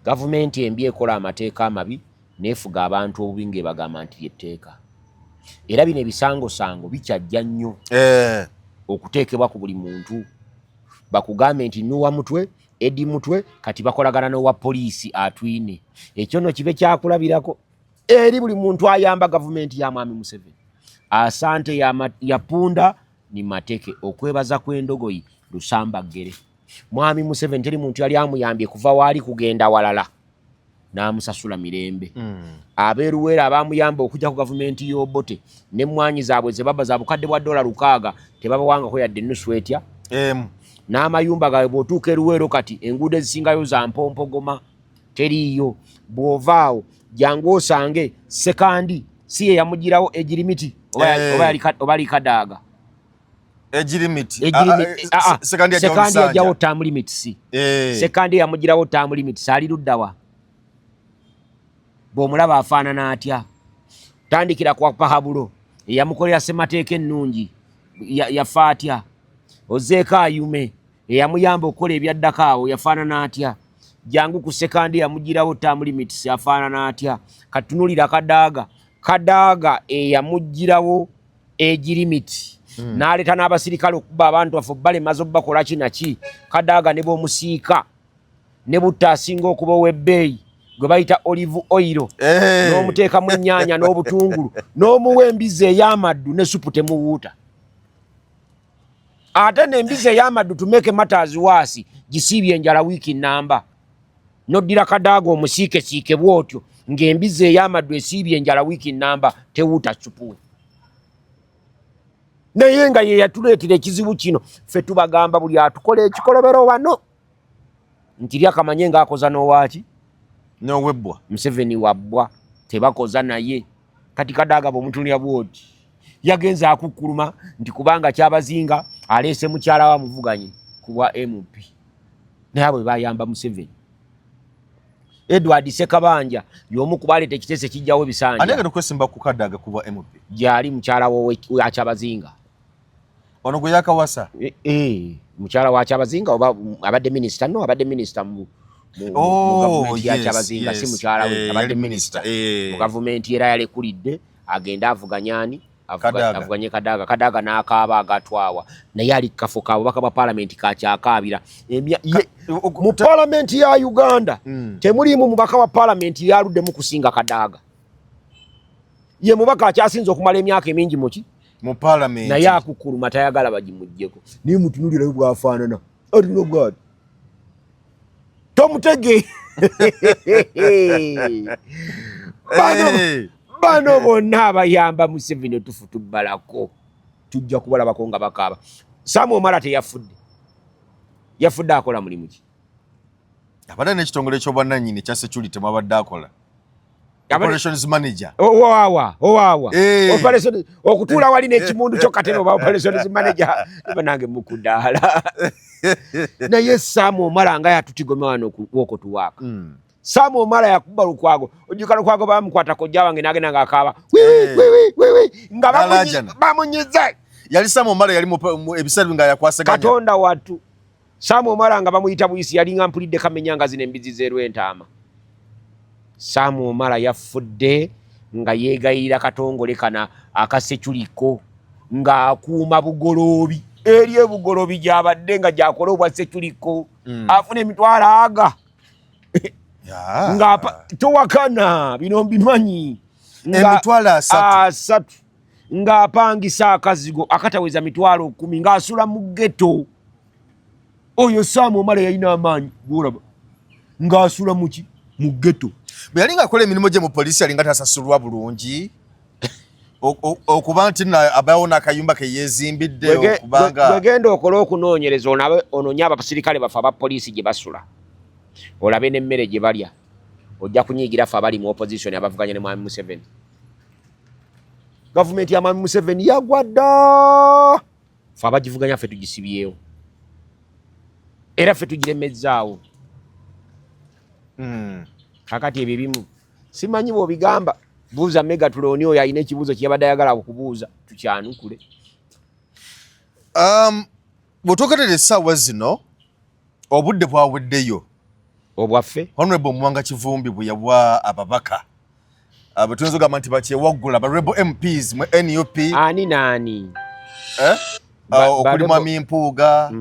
Gavumenti embi ekola amateeka amabi n'efuga abantu obubi ng'ebagamba nti ly'etteeka. Era bino ebisangosango bikyajja nnyo okuteekebwa ku buli muntu. Bakugambe nti Nuwa Mutwe, Eddie Mutwe kati bakolagana n'owa poliisi Atwine. Ekyo nno kibe kyakulabirako eri buli muntu ayamba gavumenti ya Mwami Museveni. Asante ya punda ni mateke, okwebaza kw'endogoyi lusamba ggere. Mwami Museveni teri muntu yali amuyambye kuva waali kugenda walala n'amusasula mirembe. Abeeruweera abamuyamba okujja ku gavumenti y'Obote n'emmwanyi zaabwe ze baba za bukadde bwa dola 600 tebabawangako yadde ennusu etya. N'amayumba gaabwe bw'otuuka eruweero kati enguudo ezisingayo za mpompogoma teriiyo. Bw'ovaawo jangu osange Sekandi si ye yamugirawo egirimiti oba ali Kadaaga.
Egirimiti.
Sekandi yajjawo term limits. Sekandi yamugirawo term limits ali luddawa. Bw'omulaba afaanana atya? Tandikira kwa Pahabulo eyamukolera ssemateeka ennungi yafa atya? Ozeeko Ayume eyamuyamba okukola ebyaddako awo yafaanana atya? Jangu ku Sekandi yamugirawo term limits afaanana atya? Katunulira Kadaaga. Kadaaga eyamugirawo age limit. N'aleeta n'abasirikale okuba abantu baffe balemaza obbakola ki naki. Kadaaga ne bw'omusiika ne butta asinga okuba ow'ebbeeyi gwe bayita olive oil, n'omuteekamu ennyaanya n'obutungulu n'omuwa embizzi ey'amaddu ne supu temuwuuta. Ate n'embizzi ey'amaddu to make matters worse gisiibye enjala wiiki nnamba. Noddira Kadaaga omusiikesiike bw'otyo ng'embizzi ey'amaddu esiibye enjala wiiki nnamba, tewuuta supu we, naye nga ye yatuleetera ekizibu kino. Ffe tubagamba, buli atukola ekikolobero wano nti lyakamanye ng'akoza n'owaaki.
N'owebbwa.
Museveni wabbwa, tebakoza naye. Kati Kadaaga bw'omutunulira bw'oti, yagenze akukkuluma nti kubanga Kyabazinga aleese mukyala wa muvuganye ku bwa MP, naye abo bayamba Museveni. Edward Sekabanja y'omu ku baleeta ekiteeso ekijjawo ebisanja.
Ani agenda okwesimba ku Kadaaga ku bwa MP?
Gyali mukyala wa Kyabazinga.
Ono gwe yakawasa?
E, mukyala wa Kyabazinga oba abadde minisita? No, abadde minisita mu gavumenti ya Kyabazinga, si mukyala we. Abadde minisita mu gavumenti era yalekulidde agende avuganya ani? Avuganye Kadaga. Kadaga n'akaaba agatwawa, naye ali kafo ka bubaka bwa palamenti kakyakaabira. Mu palamenti ya Uganda temuliimu mubaka wa palamenti yaluddemu kusinga Kadaga. Ye mubaka akyasinze okumala emyaka emingi muki?
Mu palamenti.
Naye akukkuluma, tayagala bagimuggyeko. Naye mutunulirayo bwafaanana, alina bwati, tomutege. Bano bonna abayamba Museveni otufu tubbalako, tujja kubalabako nga bakaaba. Sam Omara teyafudde? Yafudde akola mulimu ki?
Abadde n'ekitongole ky'obwannannyini ekya security mwabadde akola, operations manager.
Owawa, owawa? Operation, okutuula wali n'ekimundu kyo katebe oba operations manager, banange mukudaala. Naye Sam Omara nga yatutigoma wano woko tuwaaka. Sam Omara yakuba Lukwago. Ojjuka Lukwago bamukwata kojja wange n'agenda ng'akaaba nga bamunyize.
Yali Sam Omara yali ebiseera nga yakwasaganya.
Katonda wattu, Sam Omara nga bamuyita buyisi, yalinga mpulidde kamenya nga zino embizi z'erw'entaama. Sam Omara yafudde nga yeegayirira katongole kana akaseculiko ng'akuuma Bugoloobi, eri ebugoloobi gy'abadde nga gyakola obwa seculiko. Afuna emitwalo aga nga towakana, bino mbimanyi.
Emitwalo 30.
30, ng'apangisa akazigo akataweza 100,000, ng'asula mu ghetto. Oyo Sam Omara yalina amaanyi gwolaba ng'asula muki? Mu ghetto.
Bwe yali ng'akola emirimu gye mu poliisi, yalinga tasasulwa bulungi okuba nti abawo n'akayumba ke yeezimbidde okubanga
Bwegenda okola okunoonyereza, onoonye abasirikale baffe aba poliisi gye basula, olabe n'emmere gye balya, ojja kunyiigira ffe abali mu opposition abavuganya ne Mwami Museveni. Gavumenti ya Mwami Museveni yagwa dda, ffe abagivuganya ffe tugisibyewo era ffe tugiremezaawo. Kakati ebyo ebimu simanyi bw'obigamba, buuza Megatuloni oyo alina ekibuuzo kyeyabadde ayagala okubuuza, tukyanukule.
Bw'otwogerera essaawa zino, obudde bwaweddeyo.
Obwaffe.
Honorable Muwanga Kivumbi bwe yawa ababaka bwe tuyinza okugamba nti bakyewaggula, ba rebel MPs mu NUP.
Ani naani?
Eh? Okuli Mwami Mpuuga,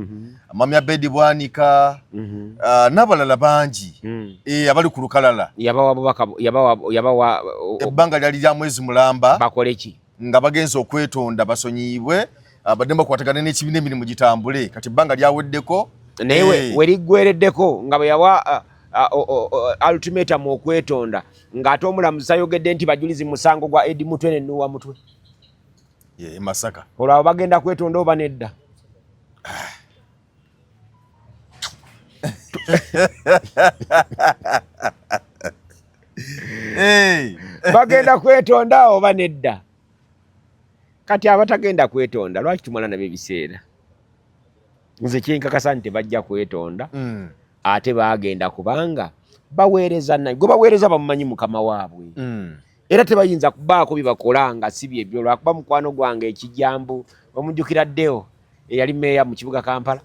Mwami Abedi Bwanika, n'abalala bangi abali ku lukalala.
Yabawa bubaka, yabawa
Ebbanga lyali lya mwezi mulamba.
Bakole ki?
Nga bagenze okwetonda basonyiyibwe, badde bakwatagana n'ekibiina, emirimu gitambule. Kati ebbanga lyaweddeko.
Naye weriggwereddeko nga bwe yawa ultimatum okwetonda, ng'ate omulamuzi ayogedde nti bajulizi musango gwa Edi Mutwe ne Nuwa Mutwe.
Ye Masaka.
Olwo abo bagenda kwetonda oba nedda?
Hey.
Bagenda kwetonda oba nedda? Kati abatagenda kwetonda, lwaki tumala nabo ebiseera? Nze kyenkakasa nti tebajja kwetonda. Ate bagenda kubanga baweereza, naye gwe baweereza bamumanyi mukama waabwe. Era tebayinza kubaako bye bakola nga si byebyo, lwakuba mukwano gwange ekijambu omujjukira Deo eyali meeya mu kibuga Kampala.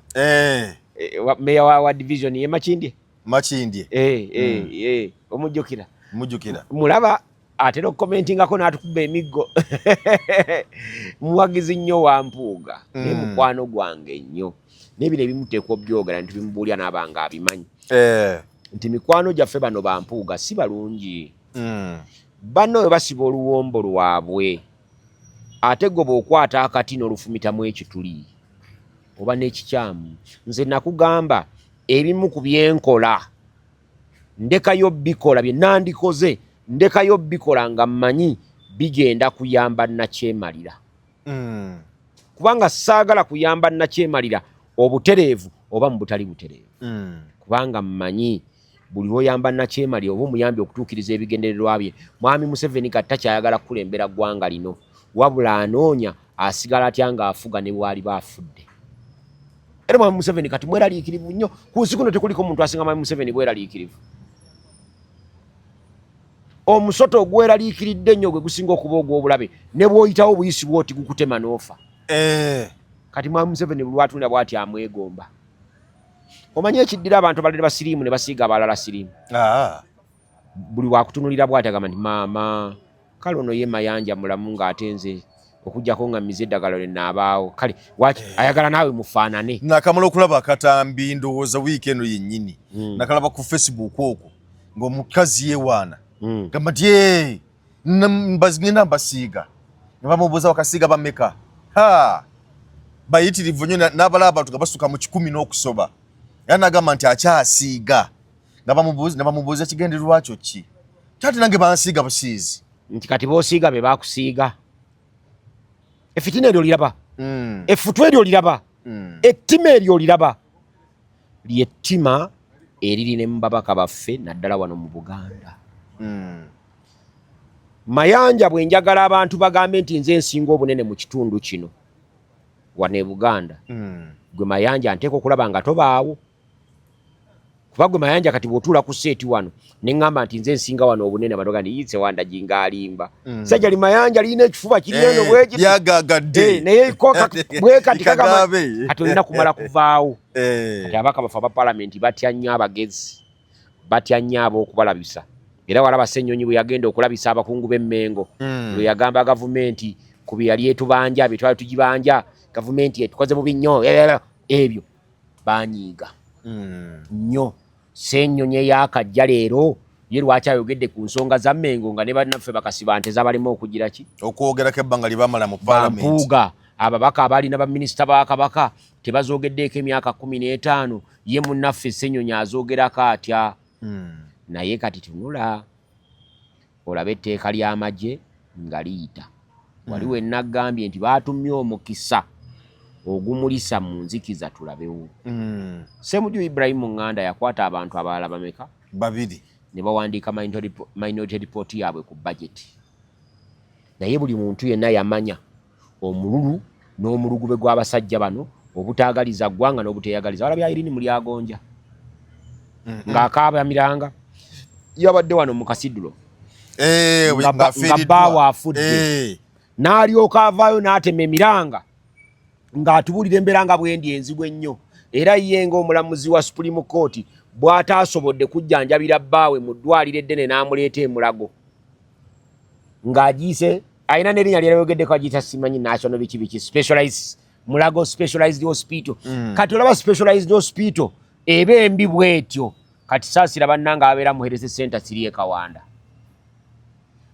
Meeya wa division ye Makindye.
Makindye.
Omujjukira?
Mujjukira.
Mulaba atera okukomentingako n'atukuba emiggo, muwagizi nnyo wa Mpuuga, naye mukwano gwange nnyo, naye bino ebimu teekwa obyogera nti bimubuulya n'aba nga abimanyi nti mikwano gyaffe bano ba Mpuuga si balungi. Banno bwe basiba oluwombo lwabwe, ate gwe bw'okwata akati n'olufumitamu ekituli oba n'ekikyamu. Nze nakugamba ebimu ku byenkola. Ndekayo bikola bye nandikoze, ndekayo bikola nga mmanyi bigenda kuyamba nakyemalira. Kubanga saagala kuyamba nakyemalira obutereevu oba mu butali butereevu. Kubanga mmanyi buli lw'oyamba nakyemalira oba omuyambye okutuukiriza ebigendererwa bye. Mwami Museveni kati takyayagala kukulembera ggwanga lino, wabula anoonya asigala atya ng'afuga ne bw'aliba afudde. Era Mwami Museveni kati mweraliikirivu nnyo. Ku nsi kuno tekuliko muntu asinga Mwami Museveni bweraliikirivu. Omusota ogweraliikiridde ennyo gwe gusinga okuba ogw'obulabe, ne bw'oyitawo obuyisi bw'oti gukutema n'ofa. Kati Mwami Museveni buli lw'atunula bw'ati amwegomba. Omanyi ekiddira abantu abalala basiriimu ne basiiga abalala siriimu. Buli wakutunulira bw'ati agamba nti maama kale ono ye Mayanja mulamu ng'ate nze okuggyako nga mmize eddagala lwe naabaawo. Kale waki ayagala naawe mufaanane.
Nakamala okulaba akatambi ndowooza wiiki eno yennyini. Nakalaba ku Facebook okwo ng'omukazi yeewaana. Gamba nti ngenda mbasiiga. Ne bamubuuza wakasiiga bameka. Ha! Bayitirivu nnyo n'abala abantu nga basuka mu 100 n'okusoba. Era n'agamba nti akyasiiga. Nga bamubuuza ekigendererwa kyo ki? Ate nange bansiiga busiizi.
Nti kati b'osiiga be bakusiiga. Effitina eryo liraba. Effutu eryo liraba. Ettima eryo liraba. Ly'ettima eriri ne mu babaka baffe naddala wano mu Buganda. Mayanja bwe njagala abantu bagambe nti nze nsinga obunene mu kitundu kino wano e Buganda. Gwe Mayanja nteeka okulaba nga tobaawo. Kuba gwe Mayanja kati bw'otuula ku seeti wano ne ŋŋamba nti nze nsinga wano obunene, abantu bagamba nti yitse wandagi ng'alimba. Sajja li Mayanja lirina ekifuba kiri eno bwe kiti.
Lyagagadde.
Naye ko bwe kati kagamba kati olina kumala kuvaawo. Kati ababaka baffe aba paalamenti batya nnyo abagezi, batya nnyo ab'okubalabisa. Era walaba Ssenyonyi bwe yagenda okulabisa abakungu b'e Mmengo, lwe yagamba gavumenti ku bye yali etubanja, bye twali tugibanja, gavumenti etukoze bubi nnyo, ebyo banyiiga nnyo. Ssenyonyi eyakajja leero ye lwaki ayogedde ku nsonga za Mmengo nga ne bannaffe bakasibante zabalema okugira ki?
Okwogerako ebbanga lye bamala mu paalamenti.
Bampuuga ababaka abalina baminisita ba Kabaka tebazoogeddeeko emyaka 15, ye munnaffe Ssenyonyi azoogerako atya? Naye kati tunula olabe etteeka ly'amagye nga liyita. Wali we nagambye nti baatumye omukisa ogumulisa mu nzikiza tulabewo. Ssemuju Ibrahim Nganda yakwata abantu abalala bameka?
2.
Ne bawandiika minority report yaabwe ku budget. Naye buli muntu yenna yamanya omululu n'omulugube gw'abasajja bano obutaagaliza ggwanga n'obuteeyagaliza. Walabye Irene Mulyagonja ng'akaaba miranga, yabadde wano mu Kasidulo nga bbaawe afudde, n'alyoka avaayo n'atema emiranga ng'atubuulira embeera nga bwendi enzibu ennyo. Era ye ng'omulamuzi wa Supreme Court bw'ataasobodde kujjanjabira bbaawe mu ddwaliro eddene n'amuleeta e Mulago ng'agiyise alina n'erinnya lyayogeddeko agiyita simanyi national biki biki specialized Mulago specialized hospital. Kati olaba specialized hospital eba embi bw'etyo. Kati saasira bannanga abeera mu health center siri e Kawanda.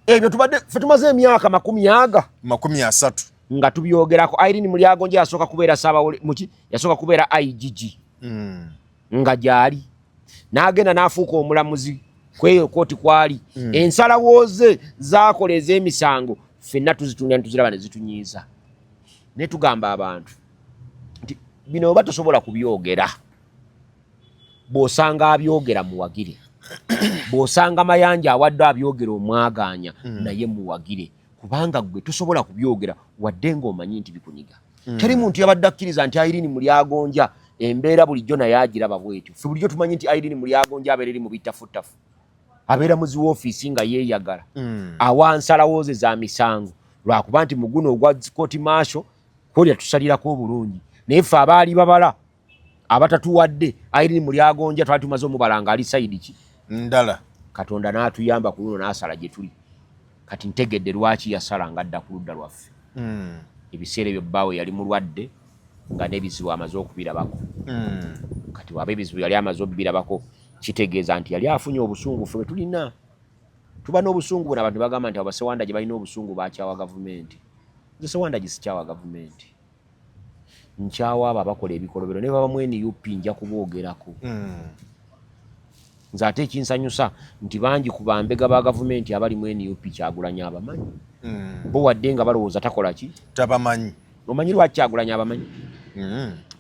Ebyo tubadde ffe tumaze emyaka
30
nga tubyogerako. Irene Mulyagonja yasooka kubeera Ssaabawole muki, yasooka kubeera IGG nga gy'ali, n'agenda n'afuuka omulamuzi kweyo kooti kwali. Ensalawo ze zaakola ez'emisango ffenna tuzitunda ne tuziraba ne zitunyiiza. Naye tugamba abantu nti bino oba tosobola kubyogera, bw'osanga abyogera muwagire, bw'osanga Mayanja awadde abyogera omwagaanya, naye muwagire, kubanga ggwe tosobola kubyogera wadde ng'omanyi nti bikunyiga. Teri muntu yabadde akkiriza nti Irene Mulyagonja embeera bulijjo naye agiraba bwetyo. Ffe bulijjo tumanyi nti Irene Mulyagonja abeera eri mu bittafuttafu, abeera mu zi woofiisi nga yeeyagala, awa nsalawo ze za misango, lwakuba nti mu guno ogwa court martial kooti yatusalirako obulungi. Naye ffe abaali babala abatatuwadde Irene Mulyagonja twali tumaze omubala ng'ali sayidi ki
ndala.
Katonda n'atuyamba ku luno n'asala gye tuli. Kati ntegedde lwaki yasala ng'adda ku ludda lwaffe. Ebiseera ebyo bbaawe yali mulwadde nga n'ebizibu amaze okubirabako. Kati waba ebizibu yali amaze okubirabako, kitegeeza nti yali afunye obusungu. Ffe bwe tulina tuba n'obusungu buno, abantu bagamba nti abo Basewandagi balina obusungu bakyawa gavumenti. Nze Sewandagi sikyawa gavumenti, nkyawa abo abakola ebikolobero ne baba mu NUP nja kuboogerako. Nze ate ekinsanyusa nti bangi ku bambega ba gavumenti abali mu NUP Kyagulanyi abamanyi. Bo wadde nga balowooza takola ki,
tabamanyi.
Omanyi lwaki Kyagulanyi abamanyi?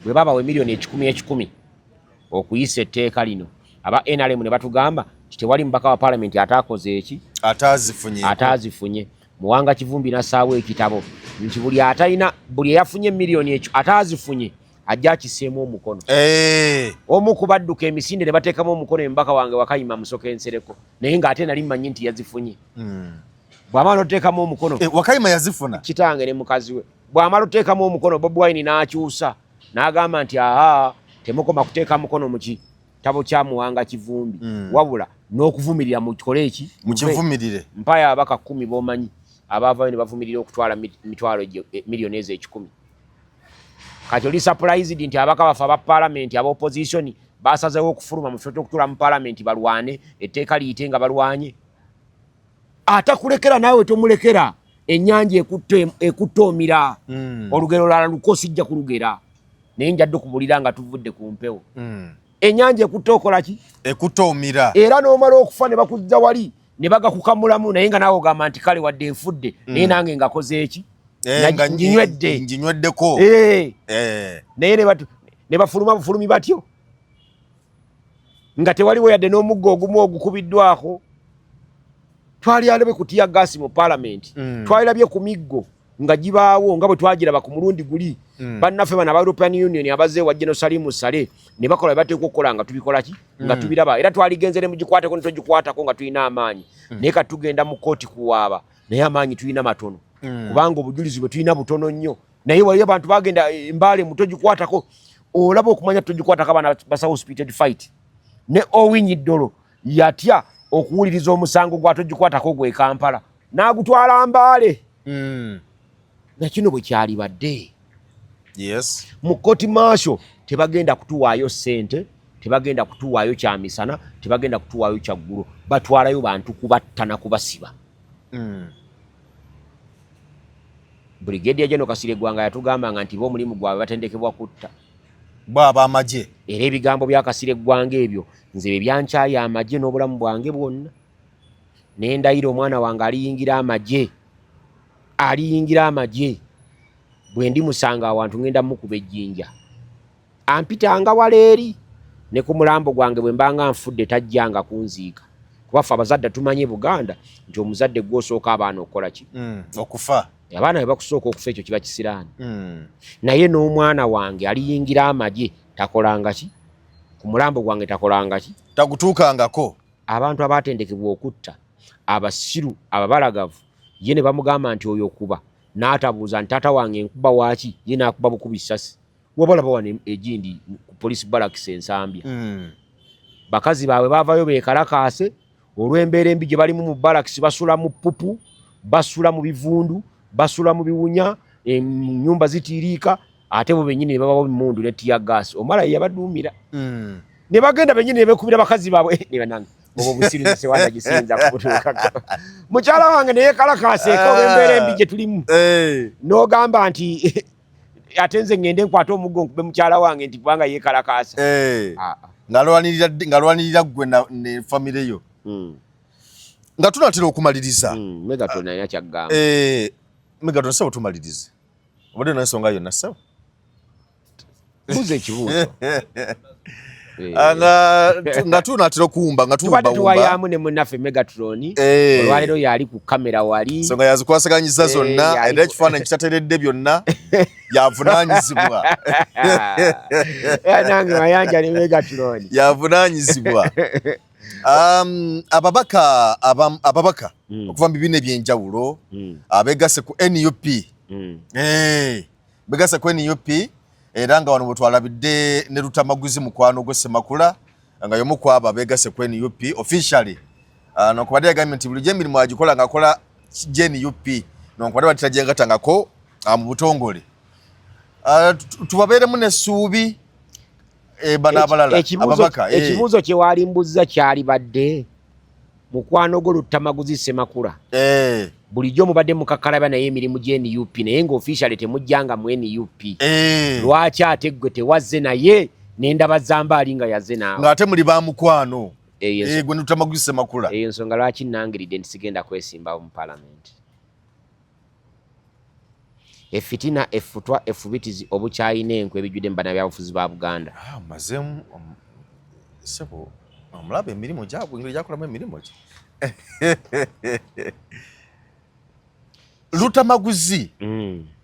Bwe babawa emiliyoni 100 100 okuyisa etteeka lino, aba NRM ne batugamba nti tewali mubaka wa palamenti ataakoze eki,
ataazifunye.
Ataazifunye. Muwanga Kivumbi nassaawo ekitabo nti buli atalina, buli eyafunye miliyoni ekyo ataazifunye ajja akiseemu omukono. Omu ku badduka emisinde ne bateekamu omukono, emubaka wange Wakayima Musoke Nsereko, naye ng'ate nali mmanyi nti yazifunye. Bw'amala oteekamu omukono,
Wakayima yazifuna.
Kitange ne mukazi we. Bw'amala oteekamu omukono, Bobi Wine n'akyusa n'agamba nti aa, temukoma kuteeka mukono mu kitabo kya Muwanga Kivumbi, wabula n'okuvumirira mukole eki?
Mukivumirire.
Mpayo ababaka 10 b'omanyi abaavayo ne bavumirira okutwala mitwalo egyo, miliyoni ezo 100. Kati oli surprised nti ababaka baffe aba paalamenti aba opposition basazeewo okufuluma mu kifo ky'okutuula mu paalamenti balwane etteeka liyite nga balwanye? Atakulekera naawe tomulekera. Ennyanja ekutte omira. Olugero lwala luko, sijja kulugera, naye njadde okubulira nga tuvudde ku mpewo. Ennyanja ekutte okola ki?
Ekutte omira.
Era n'omala okufa ne bakuzza wali ne bagakukamulamu, naye nga naawe ogamba nti kale wadde nfudde, naye nange ngakoze eki?
Nga
nginyweddeko.
Nginyweddeko.
Naye ne bafuluma bufulumi batyo nga tewaliwo yadde n'omuggo ogumu ogukubiddwako. Twali alabye ku tear gas mu paalamenti, twalirabye ku miggo nga gibaawo nga bwe twagiraba ku mulundi guli. Bannaffe bano aba European Union abazze wa General Salimu Saleh ne bakola bye bateekwa okukola nga tubikola ki, nga tubiraba, era twaligenze ne mugikwateko ne togikwatako nga tulina amaanyi. Naye kati tugenda mu kkooti kuwaaba, naye amaanyi tulina matono, kubanga obujulizi bwe tulina butono nnyo. Naye waliyo abantu bagenda Embaale mu togikwatako, olaba okumanya togikwatako, abaana basawo spirited fight ne Owiny Dollo yatya okuwuliriza omusango gwa togikwatako gwe Kampala n'agutwala Mbaale. Nakino bwe kyalibadde mu kooti martial, tebagenda kutuwaayo ssente, tebagenda kutuwaayo kyamisana, tebagenda kutuwaayo kyaggulo. Batwalayo bantu kubatta na kubasiba. Brigadier General Kasirye Ggwanga yatugambanga nti bo omulimu gwabwe batendekebwa kutta.
Bwaba amagye.
Era ebigambo bya Kasirye Ggwanga ebyo nze bye byankyaya amagye n'obulamu bwange bwonna. Ne ndayira omwana wange aliyingira amagye, aliyingira amagye, bwe ndimusanga awantu ngenda mukuba ejjinja. Ampitanga wala eri ne ku mulambo gwange, bwe mbanga nfudde tajjanga kunziika, kuba ffe abazadde tumanye Buganda nti omuzadde gw'osooka abaana okukola ki?
Okufa.
Abaana bwe bakusooka okufa, ekyo kiba kisiraani. Naye n'omwana wange aliyingira amagye takolanga ki ku mulambo gwange, takolanga ki?
Tagutuukangako.
Abantu abatendekebwa okutta, abasiru, ababalagavu, ye ne bamugamba nti oyo kuba, n'atabuuza nti taata wange nkuba waaki, ye n'akuba bukubi ssasi. Wabalaba wano egindi ku police barracks Ensambya, bakazi baabwe baavayo beekalakaase olw'embeera embi gye balimu mu barracks. Basula mu pupu, basula mu bivundu, basula mu biwunya, ennyumba zitiiriika, ate bo bennyini ne babawo emundu ne tear gas. Omala ye yabaduumira. Ne bagenda bennyini ne beekubira bakazi baabwe. Ne banange, obwo obusiru nze sewanda gisinza kubutuukako. Mukyala wange neyekalakaasa eka olw'embeera embi gye tulimu, n'ogamba nti ate nze ŋŋende nkwate omuggo nkube mukyala wange nti kubanga yeekalakaasa? Ah, ah.
Ng'alwanirira ggwe ne famire yo. Nga tunatera okumaliriza,
Megatron alina kyaggamba.
Megatron, sebo, tumalirize. Obadde n'ensonga yonna, sebo?
Buuza ekibuuzo.
Ah, nga tunatera okuwumba nga
tubadde
tuwumbawumba.
Tuwayaamu ne munnaffe Megatron. Olwaleero yali ku kamera wali.
Ensonga yazikwasaganyiza zonna. Era ekifaananyi kitateredde byonna yavunaanyizibwa.
Nange Mayanja ne Megatron.
Yavunaanyizibwa. Ababaka ababaka okuva mu bibiina ebyenjawulo abegasse ku NUP, begasse ku NUP, era nga wano bwetwalabidde ne Lutamaguzi mukwano gwe Semakula nga yomu ku abo abegasse ku NUP officially. Nonkubadde yagambye nti bulijjo emirimu agikola ng'akola GNUP, nonkubadde bati tajengatangako mu butongole. Tubabeeremu n'essuubi, bano abalala ababaka.
Ekibuuzo kye walimbuza kyalibadde mukwano gwo Luttamaguzi Semakula, bulijjo mubadde mukakkalabya naye emirimu gye NUP, naye nga officially temujjanga mu NUP, lwaki ate gwe tewazze naye nendaba Zambaali nga yazze naawe?
Ng'ate muli ba mukwano. Gwe Lutamaguzi Ssemakula.
Eyo ensonga lwaki nangiridde nti sigenda kwesimbawo mu palamenti. Efitina, effutwa, effubitizi, obukyayi n'enkwe ebijjudde mu bannabyabufuzi ba Buganda.
Ah, mazeemu sebo omulaba emirimu gyabwe engeri gyakolamu emirimu gye. Lutamaguzi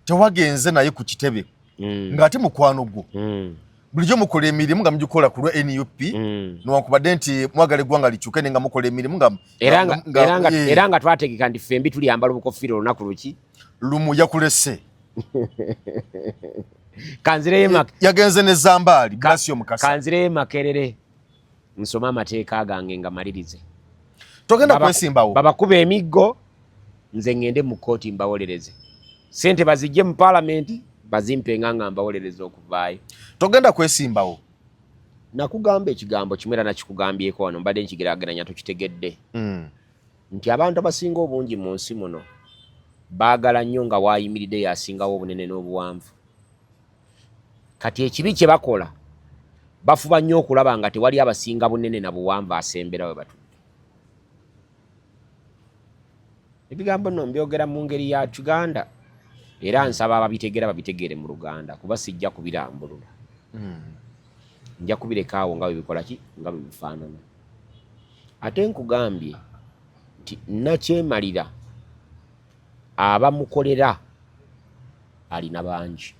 tewagenze naye ku kitebe ng'ate mukwano gwo bulijjo mukola emirimu nga mugikola ku lwa NUP newankubadde nti mwagala eggwanga likyuke naye nga mukola emirimu nga
era nga twategeka nti ffembi tulyambala obukofiira olunaku luki
lumu yakulese
kanzireyo
yagenze ne Zambaali Blasio Mukasa.
Kanzireyo Makerere nsome amateeka gange nga malirize.
Togenda kwesimbawo.
Babakuba emiggo nze ngende mu kkooti mbawolereze. Ssente bazijje mu palamenti bazimpe nga mbawolereze okuvaayo.
Togenda kwesimbawo.
Nakugamba ekigambo kimu era nakikugambyeko wano mbadde nkigeraageranya tukitegedde. Nti abantu abasinga obungi mu nsi muno baagala nnyo nga waayimiridde yasingawo obunene n'obuwanvu. Kati ekibi kye bakola bafuba nnyo okulaba nga tewali abasinga bunene na buwanvu asembera we batudde. Ebigambo nno mbyogera mu ngeri ya Kiganda era nsaba ababitegera babitegeere mu Luganda kuba sijja kubirambulula. Nja kubireka awo nga bwe bikola ki nga bwe bifaanana. Ate nkugambye nti nakyemalira abamukolera alina bangi.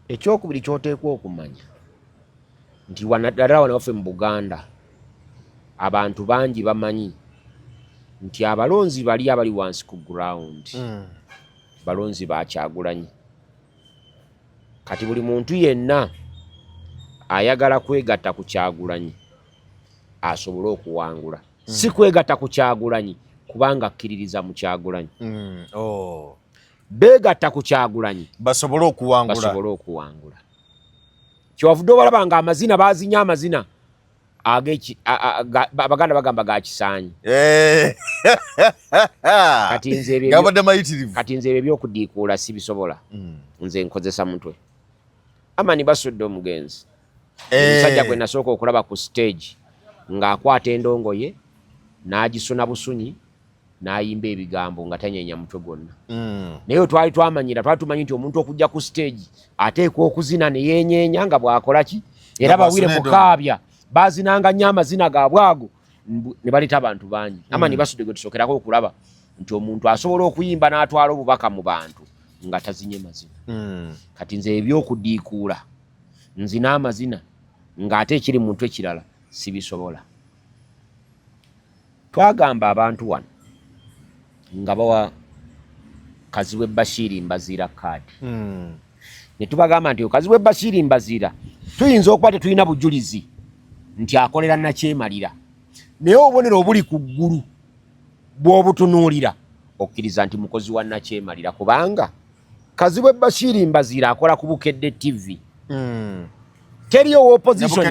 Ekyokubiri ky'oteekwa okumanya nti ddala wano waffe mu Buganda abantu bangi bamanyi nti abalonzi bali abali wansi ku ground balonzi ba Kyagulanyi. Kati buli muntu yenna ayagala kwegatta ku Kyagulanyi asobole okuwangula. Si kwegatta ku Kyagulanyi kubanga akkiririza mu Kyagulanyi. Beegatta ku Kyagulanyi
basobole okuwangula.
Basobole okuwangula. Kyewavudde obalaba nga amazina bazinya amazina Abaganda bagamba ga kisaanyi. Kati nze ebyo
gabadde mayitirivu.
Kati nze ebyo ebyokudiikuula sibisobola. Nze nkozesa mutwe. Amani basudde omugenzi. Omusajja gwe nasooka okulaba ku stage ng'akwata endongo ye n'agisuna busunyi n'ayimba ebigambo nga tanyenya mutwe gwonna. Naye twali twamanyira, twali tumanyi nti omuntu okujja ku stage ateekwa okuzina ne yeenyeenya nga bw'akola ki, era bawire mukaabya bazinanga nnyo amazina gaabwe ago ne baleeta abantu bangi. Amani basudde gwe tusookerako okulaba nti omuntu asobola okuyimba n'atwala obubaka mu bantu nga tazinye mazina. Kati nze ebyokudiikuula nzina amazina ng'ate ekiri mu mutwe kirala sibisobola. Twagamba abantu wano nga bawa Kazibwe Bashiri Mbaziira kaadi. Ne tubagamba nti Kazibwe Bashiri Mbaziira tuyinza okuba tetulina bujulizi nti akolera nakyemalira, naye obubonero obuli ku ggulu bw'obutunuulira okkiriza nti mukozi wa nakyemalira, kubanga Kazibwe Bashiri Mbaziira akola ku Bukedde TV. Teriyo opposition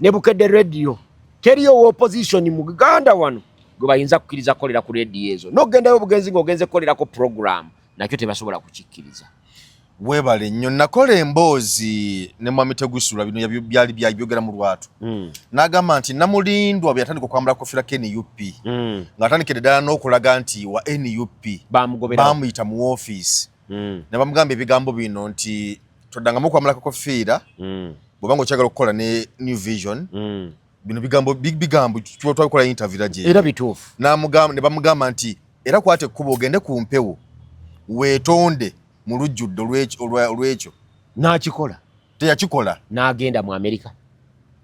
ne Bukedde Radio. Teriyo opposition mu Uganda wano gwe bayinza kukkiriza kukolera ku radio ezo. N'okugendayo obugenzi ng'ogenze kukolerako program nakyo tebasobola kukikkiriza.
Weebale nnyo. Nakola emboozi ne Mwami Tegusula, bino byali byabyogera mu lwatu. N'agamba nti Namulindwa bwe yatandika okwambala kofiira ka NUP, ng'atandikidde ddala n'okulaga nti wa NUP, bamuyita mu woofiisi. Ne bamugamba ebigambo bino nti toddangamu okwambala kofiira bw'oba ng'okyagala okukola ne New Vision. Bino bigambo bigambo twabikola interview gye.
Era bituufu.
Ne bamugamba nti era kwata ekkubo ogende ku mpewo weetonde mu lujjudde olw'ekyo.
N'akikola.
Teyakikola.
N'agenda mu Amerika.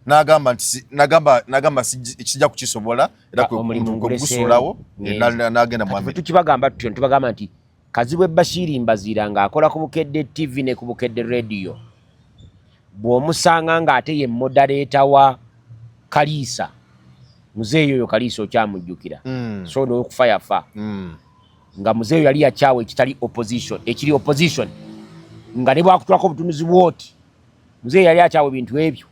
N'agamba nti n'agamba kijja kukisobola era kwe kusuulawo n'agenda mu Amerika.
Tukibagamba tutyo tubagamba nti Kazibwe Bashiri Mbaziira ng'akola ku Bukedde TV ne ku Bukedde Radio, bw'omusanga ng'ate ye moderator wa Kaliisa, muzeeyi oyo Kaliisa okyamujjukira, so n'okufa yafa, nga muzeeyi yali yakyawa ekitali opposition, ekiri opposition, nga ne bwakutulako obutunuzi bw'oti, muzeeyi yali akyawa ebintu ebyo.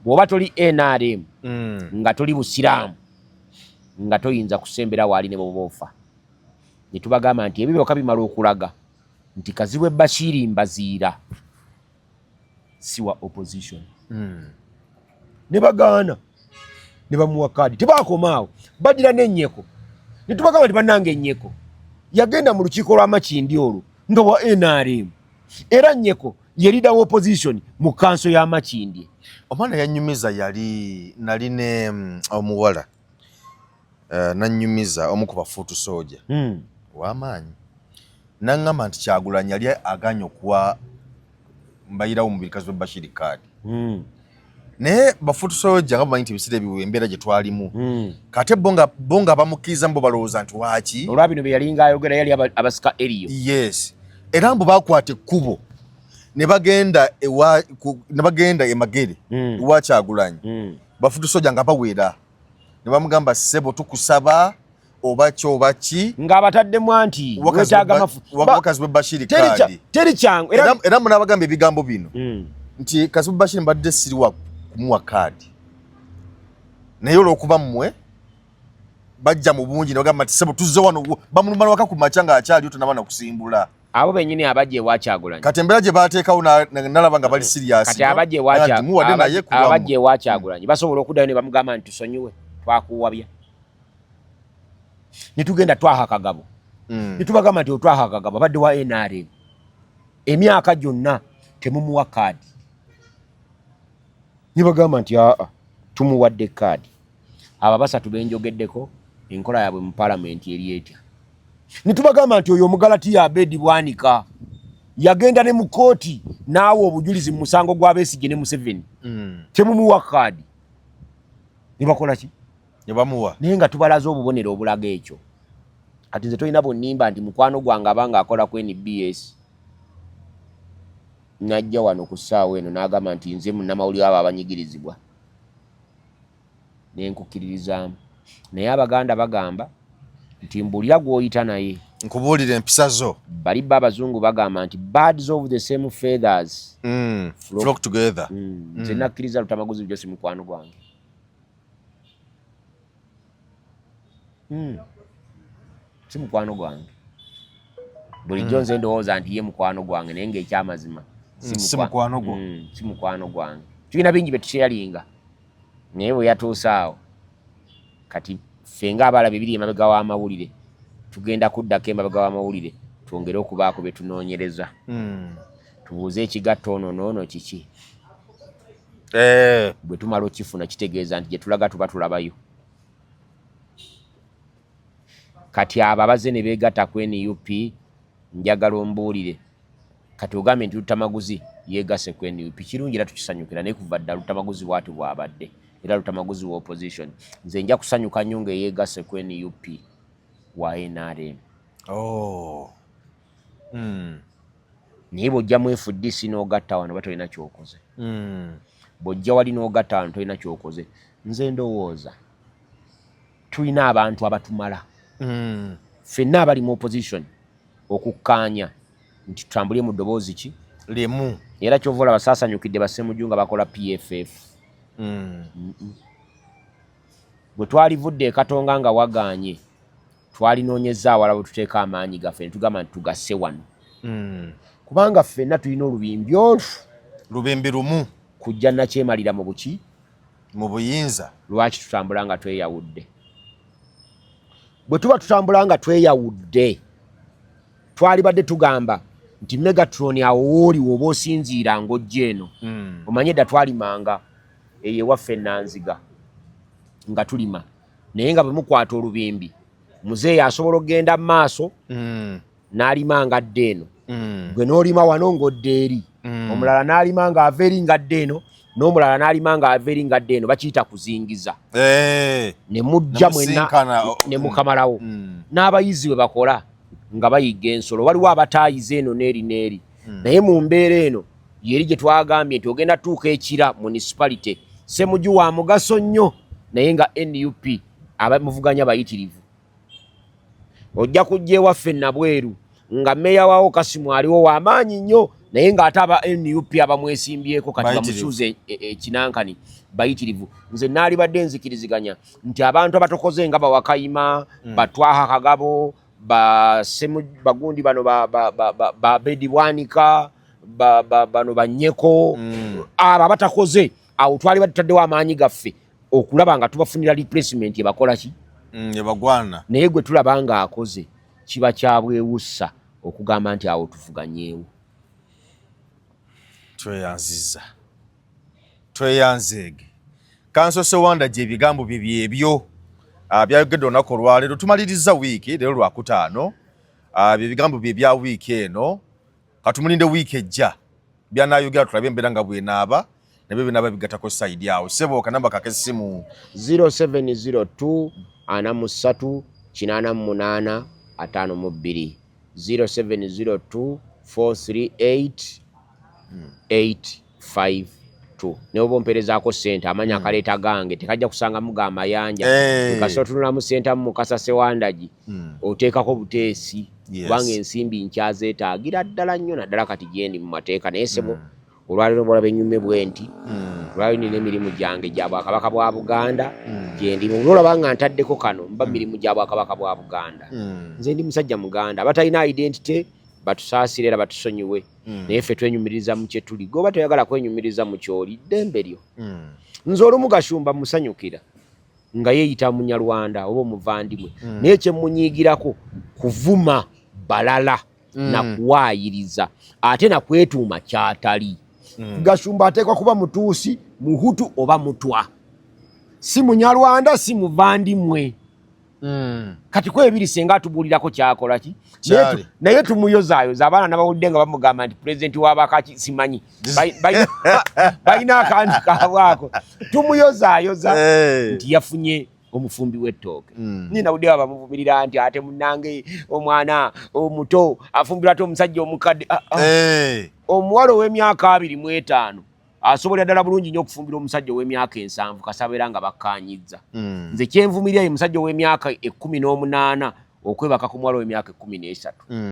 Bw'oba toli NRM, nga toli Busiraamu, nga toyinza kusembera waali ne bw'oba ofa. Ne tubagamba nti ebyo byokka bimala okulaga nti Kazibwe Bashiri Mbaziira si wa opposition. Ne bagaana ne bamuwa kaadi. Tebakomaawo, bagira n'ennyeko ne tubagamba nti bannange, ennyeko yagenda mu lukiiko lwa Makindi olwo nga wa NRM, era Nyeko ye leader wa opposition mu kanso ya Makindye.
Omwana yanyumiza, yali nali ne omuwala nanyumiza omu ku ba foot soldier w'amaanyi, naŋŋamba nti Kyagulanyi yali aganye okuwa mbayirawo mubiri Kazibwe Bashiri kaadi, naye ba foot soldier nga bamanyi nti ebiseera ebyo embeera gye twalimu, kate bo nga bamukkiriza, mbo balowooza nti waaki
Olwa bino bye yalinga ayogera, yali abasika eriyo.
Yes, era mbu bakwata ekkubo ne bagenda ewa ne bagenda e Magere ewa Kyagulanyi, ba foot soldier nga bawera, ne bamugamba, "Ssebo, tukusaba oba ki oba ki."
Ng'abataddemu anti wetaaga mafu
Wakazibwe Bashiri
teri
kaadi.
Teri kyangu era.
Era munabagamba ebigambo bino nti, "Kazibwe Bashiri mbadde siriwa kumuwa kaadi, naye olw'okuba mmwe bajja mu bungi ne bagamba nti, 'Ssebo, tuzze wano,' bamulumana waka ku makya ng'akyaliyo tonaba na kusimbula."
Abo bennyini abajja ewa Kyagulanyi.
Kati embeera gye bateekawo nalaba nga bali serious.
Kati abajja
Muwadde naye kulwamu.
Abajja ewa Kyagulanyi basobola okuddayo ne bamugamba nti, "Tusonyiwe, twakuwabya," ne tugenda twaha Kagabo, ne tubagamba nti otwaha Kagabo abadde wa NRM emyaka gyonna, temumuwa kaadi. Ne bagamba nti, "Aa, tumuwadde kaadi." Abo basatu benjogeddeko, enkola yaabwe mu paalamenti eri etya? Ne tubagamba nti oyo Omugalatiya Abedi Bwanika yagenda ne mu kooti n'awa obujulizi mu musango gwa Besigye ne Museveni, temumuwa kaadi. Ne bakola ki?
Ne bamuwa.
Naye nga tubalaze obubonero obulaga ekyo. Kati nze tolina bunnimba nti mukwano gwange abanga akola ku NBS najja wano ku ssaawa eno n'agamba nti nze munnamawulire abo abanyigirizibwa, nenkukkiririzaamu. Naye Abaganda bagamba nti mbuulira gw'oyita naye
nkubuulira empisa zo.
Bali ba abazungu bagamba nti birds of the same feathers
flock together.
Nze nakkiriza Lutamaguzi bjo si mukwano gwange. Si mukwano gwange. Bulijjo nze ndowooza nti ye mukwano gwange, naye ngaekyamazima
Si mukwano gwo.
Si mukwano gwange. Tulina bingi bye tusharinga, naye bwe yatuuse awo, kati ffe ng'abalaba ebiri emabega w'amawulire, tugenda kuddako emabega w'amawulire twongere okubaako bye tunoonyereza, tubuuze ekigatta ono n'ono kiki. Bwe tumala okifuna, kitegeeza nti gye tulaga tuba tulabayo. Kati abo abazze ne beegatta ku NUP, njagala ombuulire. Kati ogambye nti Lutamaguzi yeegasse ku NUP, kirungi era tukisanyukira, naye kuva dda Lutamaguzi bwati bw'abadde, era Lutamaguzi wa opposition. Nze nja kusanyuka nnyo ng'eyeegasse ku NUP wa NRM.
Oh.
Naye bw'ojja mu FDC n'ogatta wano, ba tolina kyokoze. Bw'ojja wali n'ogatta wano, tolina kyokoze. Nze ndowooza tulina abantu abatumala ffenna abali mu opposition okukkaanya nti tutambulire mu ddoboozi ki
limu.
Era kyova olaba saasanyukidde Bassemujju nga bakola PFF. Bwe twalivudde e Katonga nga wagaanye, twalinoonyezza awala bwe tuteeka amaanyi gaffe ne tugamba nti tugasse wano, kubanga ffenna tulina olubimbi olwo.
Lubimbi lumu.
Kujja nakyemalira mu buki?
Mu buyinza.
Lwaki tutambula nga tweyawudde? Bwe tuba tutambula nga tweyawudde, twalibadde tugamba nti Megatron awo wooli woba osinziira ng'ojja eno. Omanye edda twalimanga eyo ewaffe Nanziga nga tulima, naye nga bwe mukwata olubimbi, muzeeyi asobola okugenda mu maaso n'alima nga adda eno, gwe n'olima wano ng'odda eri, omulala n'alima ng'ava eri ng'adda eno, n'omulala n'alima ng'ava eri ng'adda eno. Bakiyita kuzingiza. Ne mujja mwenna
Nemusinkana,
ne mukamalawo. N'abayizi bwe bakola nga bayigga ensolo, waliwo abataayiza eno n'eri n'eri. Naye mu mbeera eno yeri gye twagambye nti ogenda tuuka ekira municipality, Semuju wa mugaso nnyo, naye nga NUP abamuvuganya bayitirivu. Ojja kujja ewaffe Nabweru nga meeya waawo Kasimu aliwo w'amaanyi nnyo, naye ng'ate aba NUP abamwesimbyeko kati
Bayitirivu.
bamusuuza ekinankani bayitirivu. Nze naalibadde nzikiriziganya nti abantu abatokoze nga Bawakayima, Batwaha Kagabo, basemu bagundi bano ba Bedi Bwanika, bano Banyeko, abo abatakoze Awo twali batutaddewo amaanyi gaffe okulaba nga tubafunira replacement ebakola ki?
Ebagwana.
Naye gwe tulaba nga akoze, kiba kyabwewussa okugamba nti awo tuvuganyeewo.
Tweyanziza, tweyanzeege. Counsel Sewandagi, ebigambo bye byebyo byayogedde olunaku olwaleero. Tumaliriza wiiki leero Lwakutaano. Bye bigambo bye bya wiiki eno. Katumulinde wiiki ejja byanayogera, tulabe embeera nga bwenaaba nabyo binaaba bigatako side awo. Sebo, kanamba kakessimu.
0702 43 88 52, 0702 438 852. Naye oba omperezaako ssente, amanya akaleeta gange tekajja kusangamu ga mayanja. Kasita otunulamu Sentamu Mukasa Sewandagi, oteekako buteesi, kubanga ensimbi nkyazeetaagira ddala nnyo, naddala kati gyendi mu mateeka. Naye sebo, olwaleero bwolaba ennyume bwe nti, olwaleero nina emirimu gyange gya Bwakabaka bwa Buganda gyendimu. Olaba nga ntaddeko kano, mba mirimu gya Bwakabaka bwa Buganda. Nze ndi musajja Muganda. Abatalina identity batusaasire era batusonyiwe, naye ffe twenyumiriza mu kye tuli. Goba toyagala kwenyumiriza mu kyoli, ddembe lyo. Nze olumu Gashumba musanyukira nga yeeyita Munyarwanda oba omuvandimwe, naye kyemunyiigirako kuvuma balala nakuwaayiriza ate nakwetuuma kyatali. Gashumba ateekwa kuba Mutuusi, Muhutu oba Mutwa, si Munyarwanda, si muvandimwe. Kati ku ebiri senga atubuulirako kyakola ki?
Kyali.
Naye tumuyozaayoza. Abaana nabawulidde nga bamugamba nti pulezidenti w'abakaki, simanyi. Balina akandi kaabwako. Tumuyozaayoza nti yafunye omufumbi w'ettooke. Nina wudde bamuvumirira nti ate munange omwana omuto afumbirwa ate omusajja omukadde. Ah, ah. Omuwala ow'emyaka 25 asobolera ddala bulungi nnyo okufumbira omusajja ow'emyaka 70, kasabeera nga bakkaanyizza. Nze kyenvumirira ye musajja ow'emyaka 18 okwebaka ku muwala ow'emyaka 13.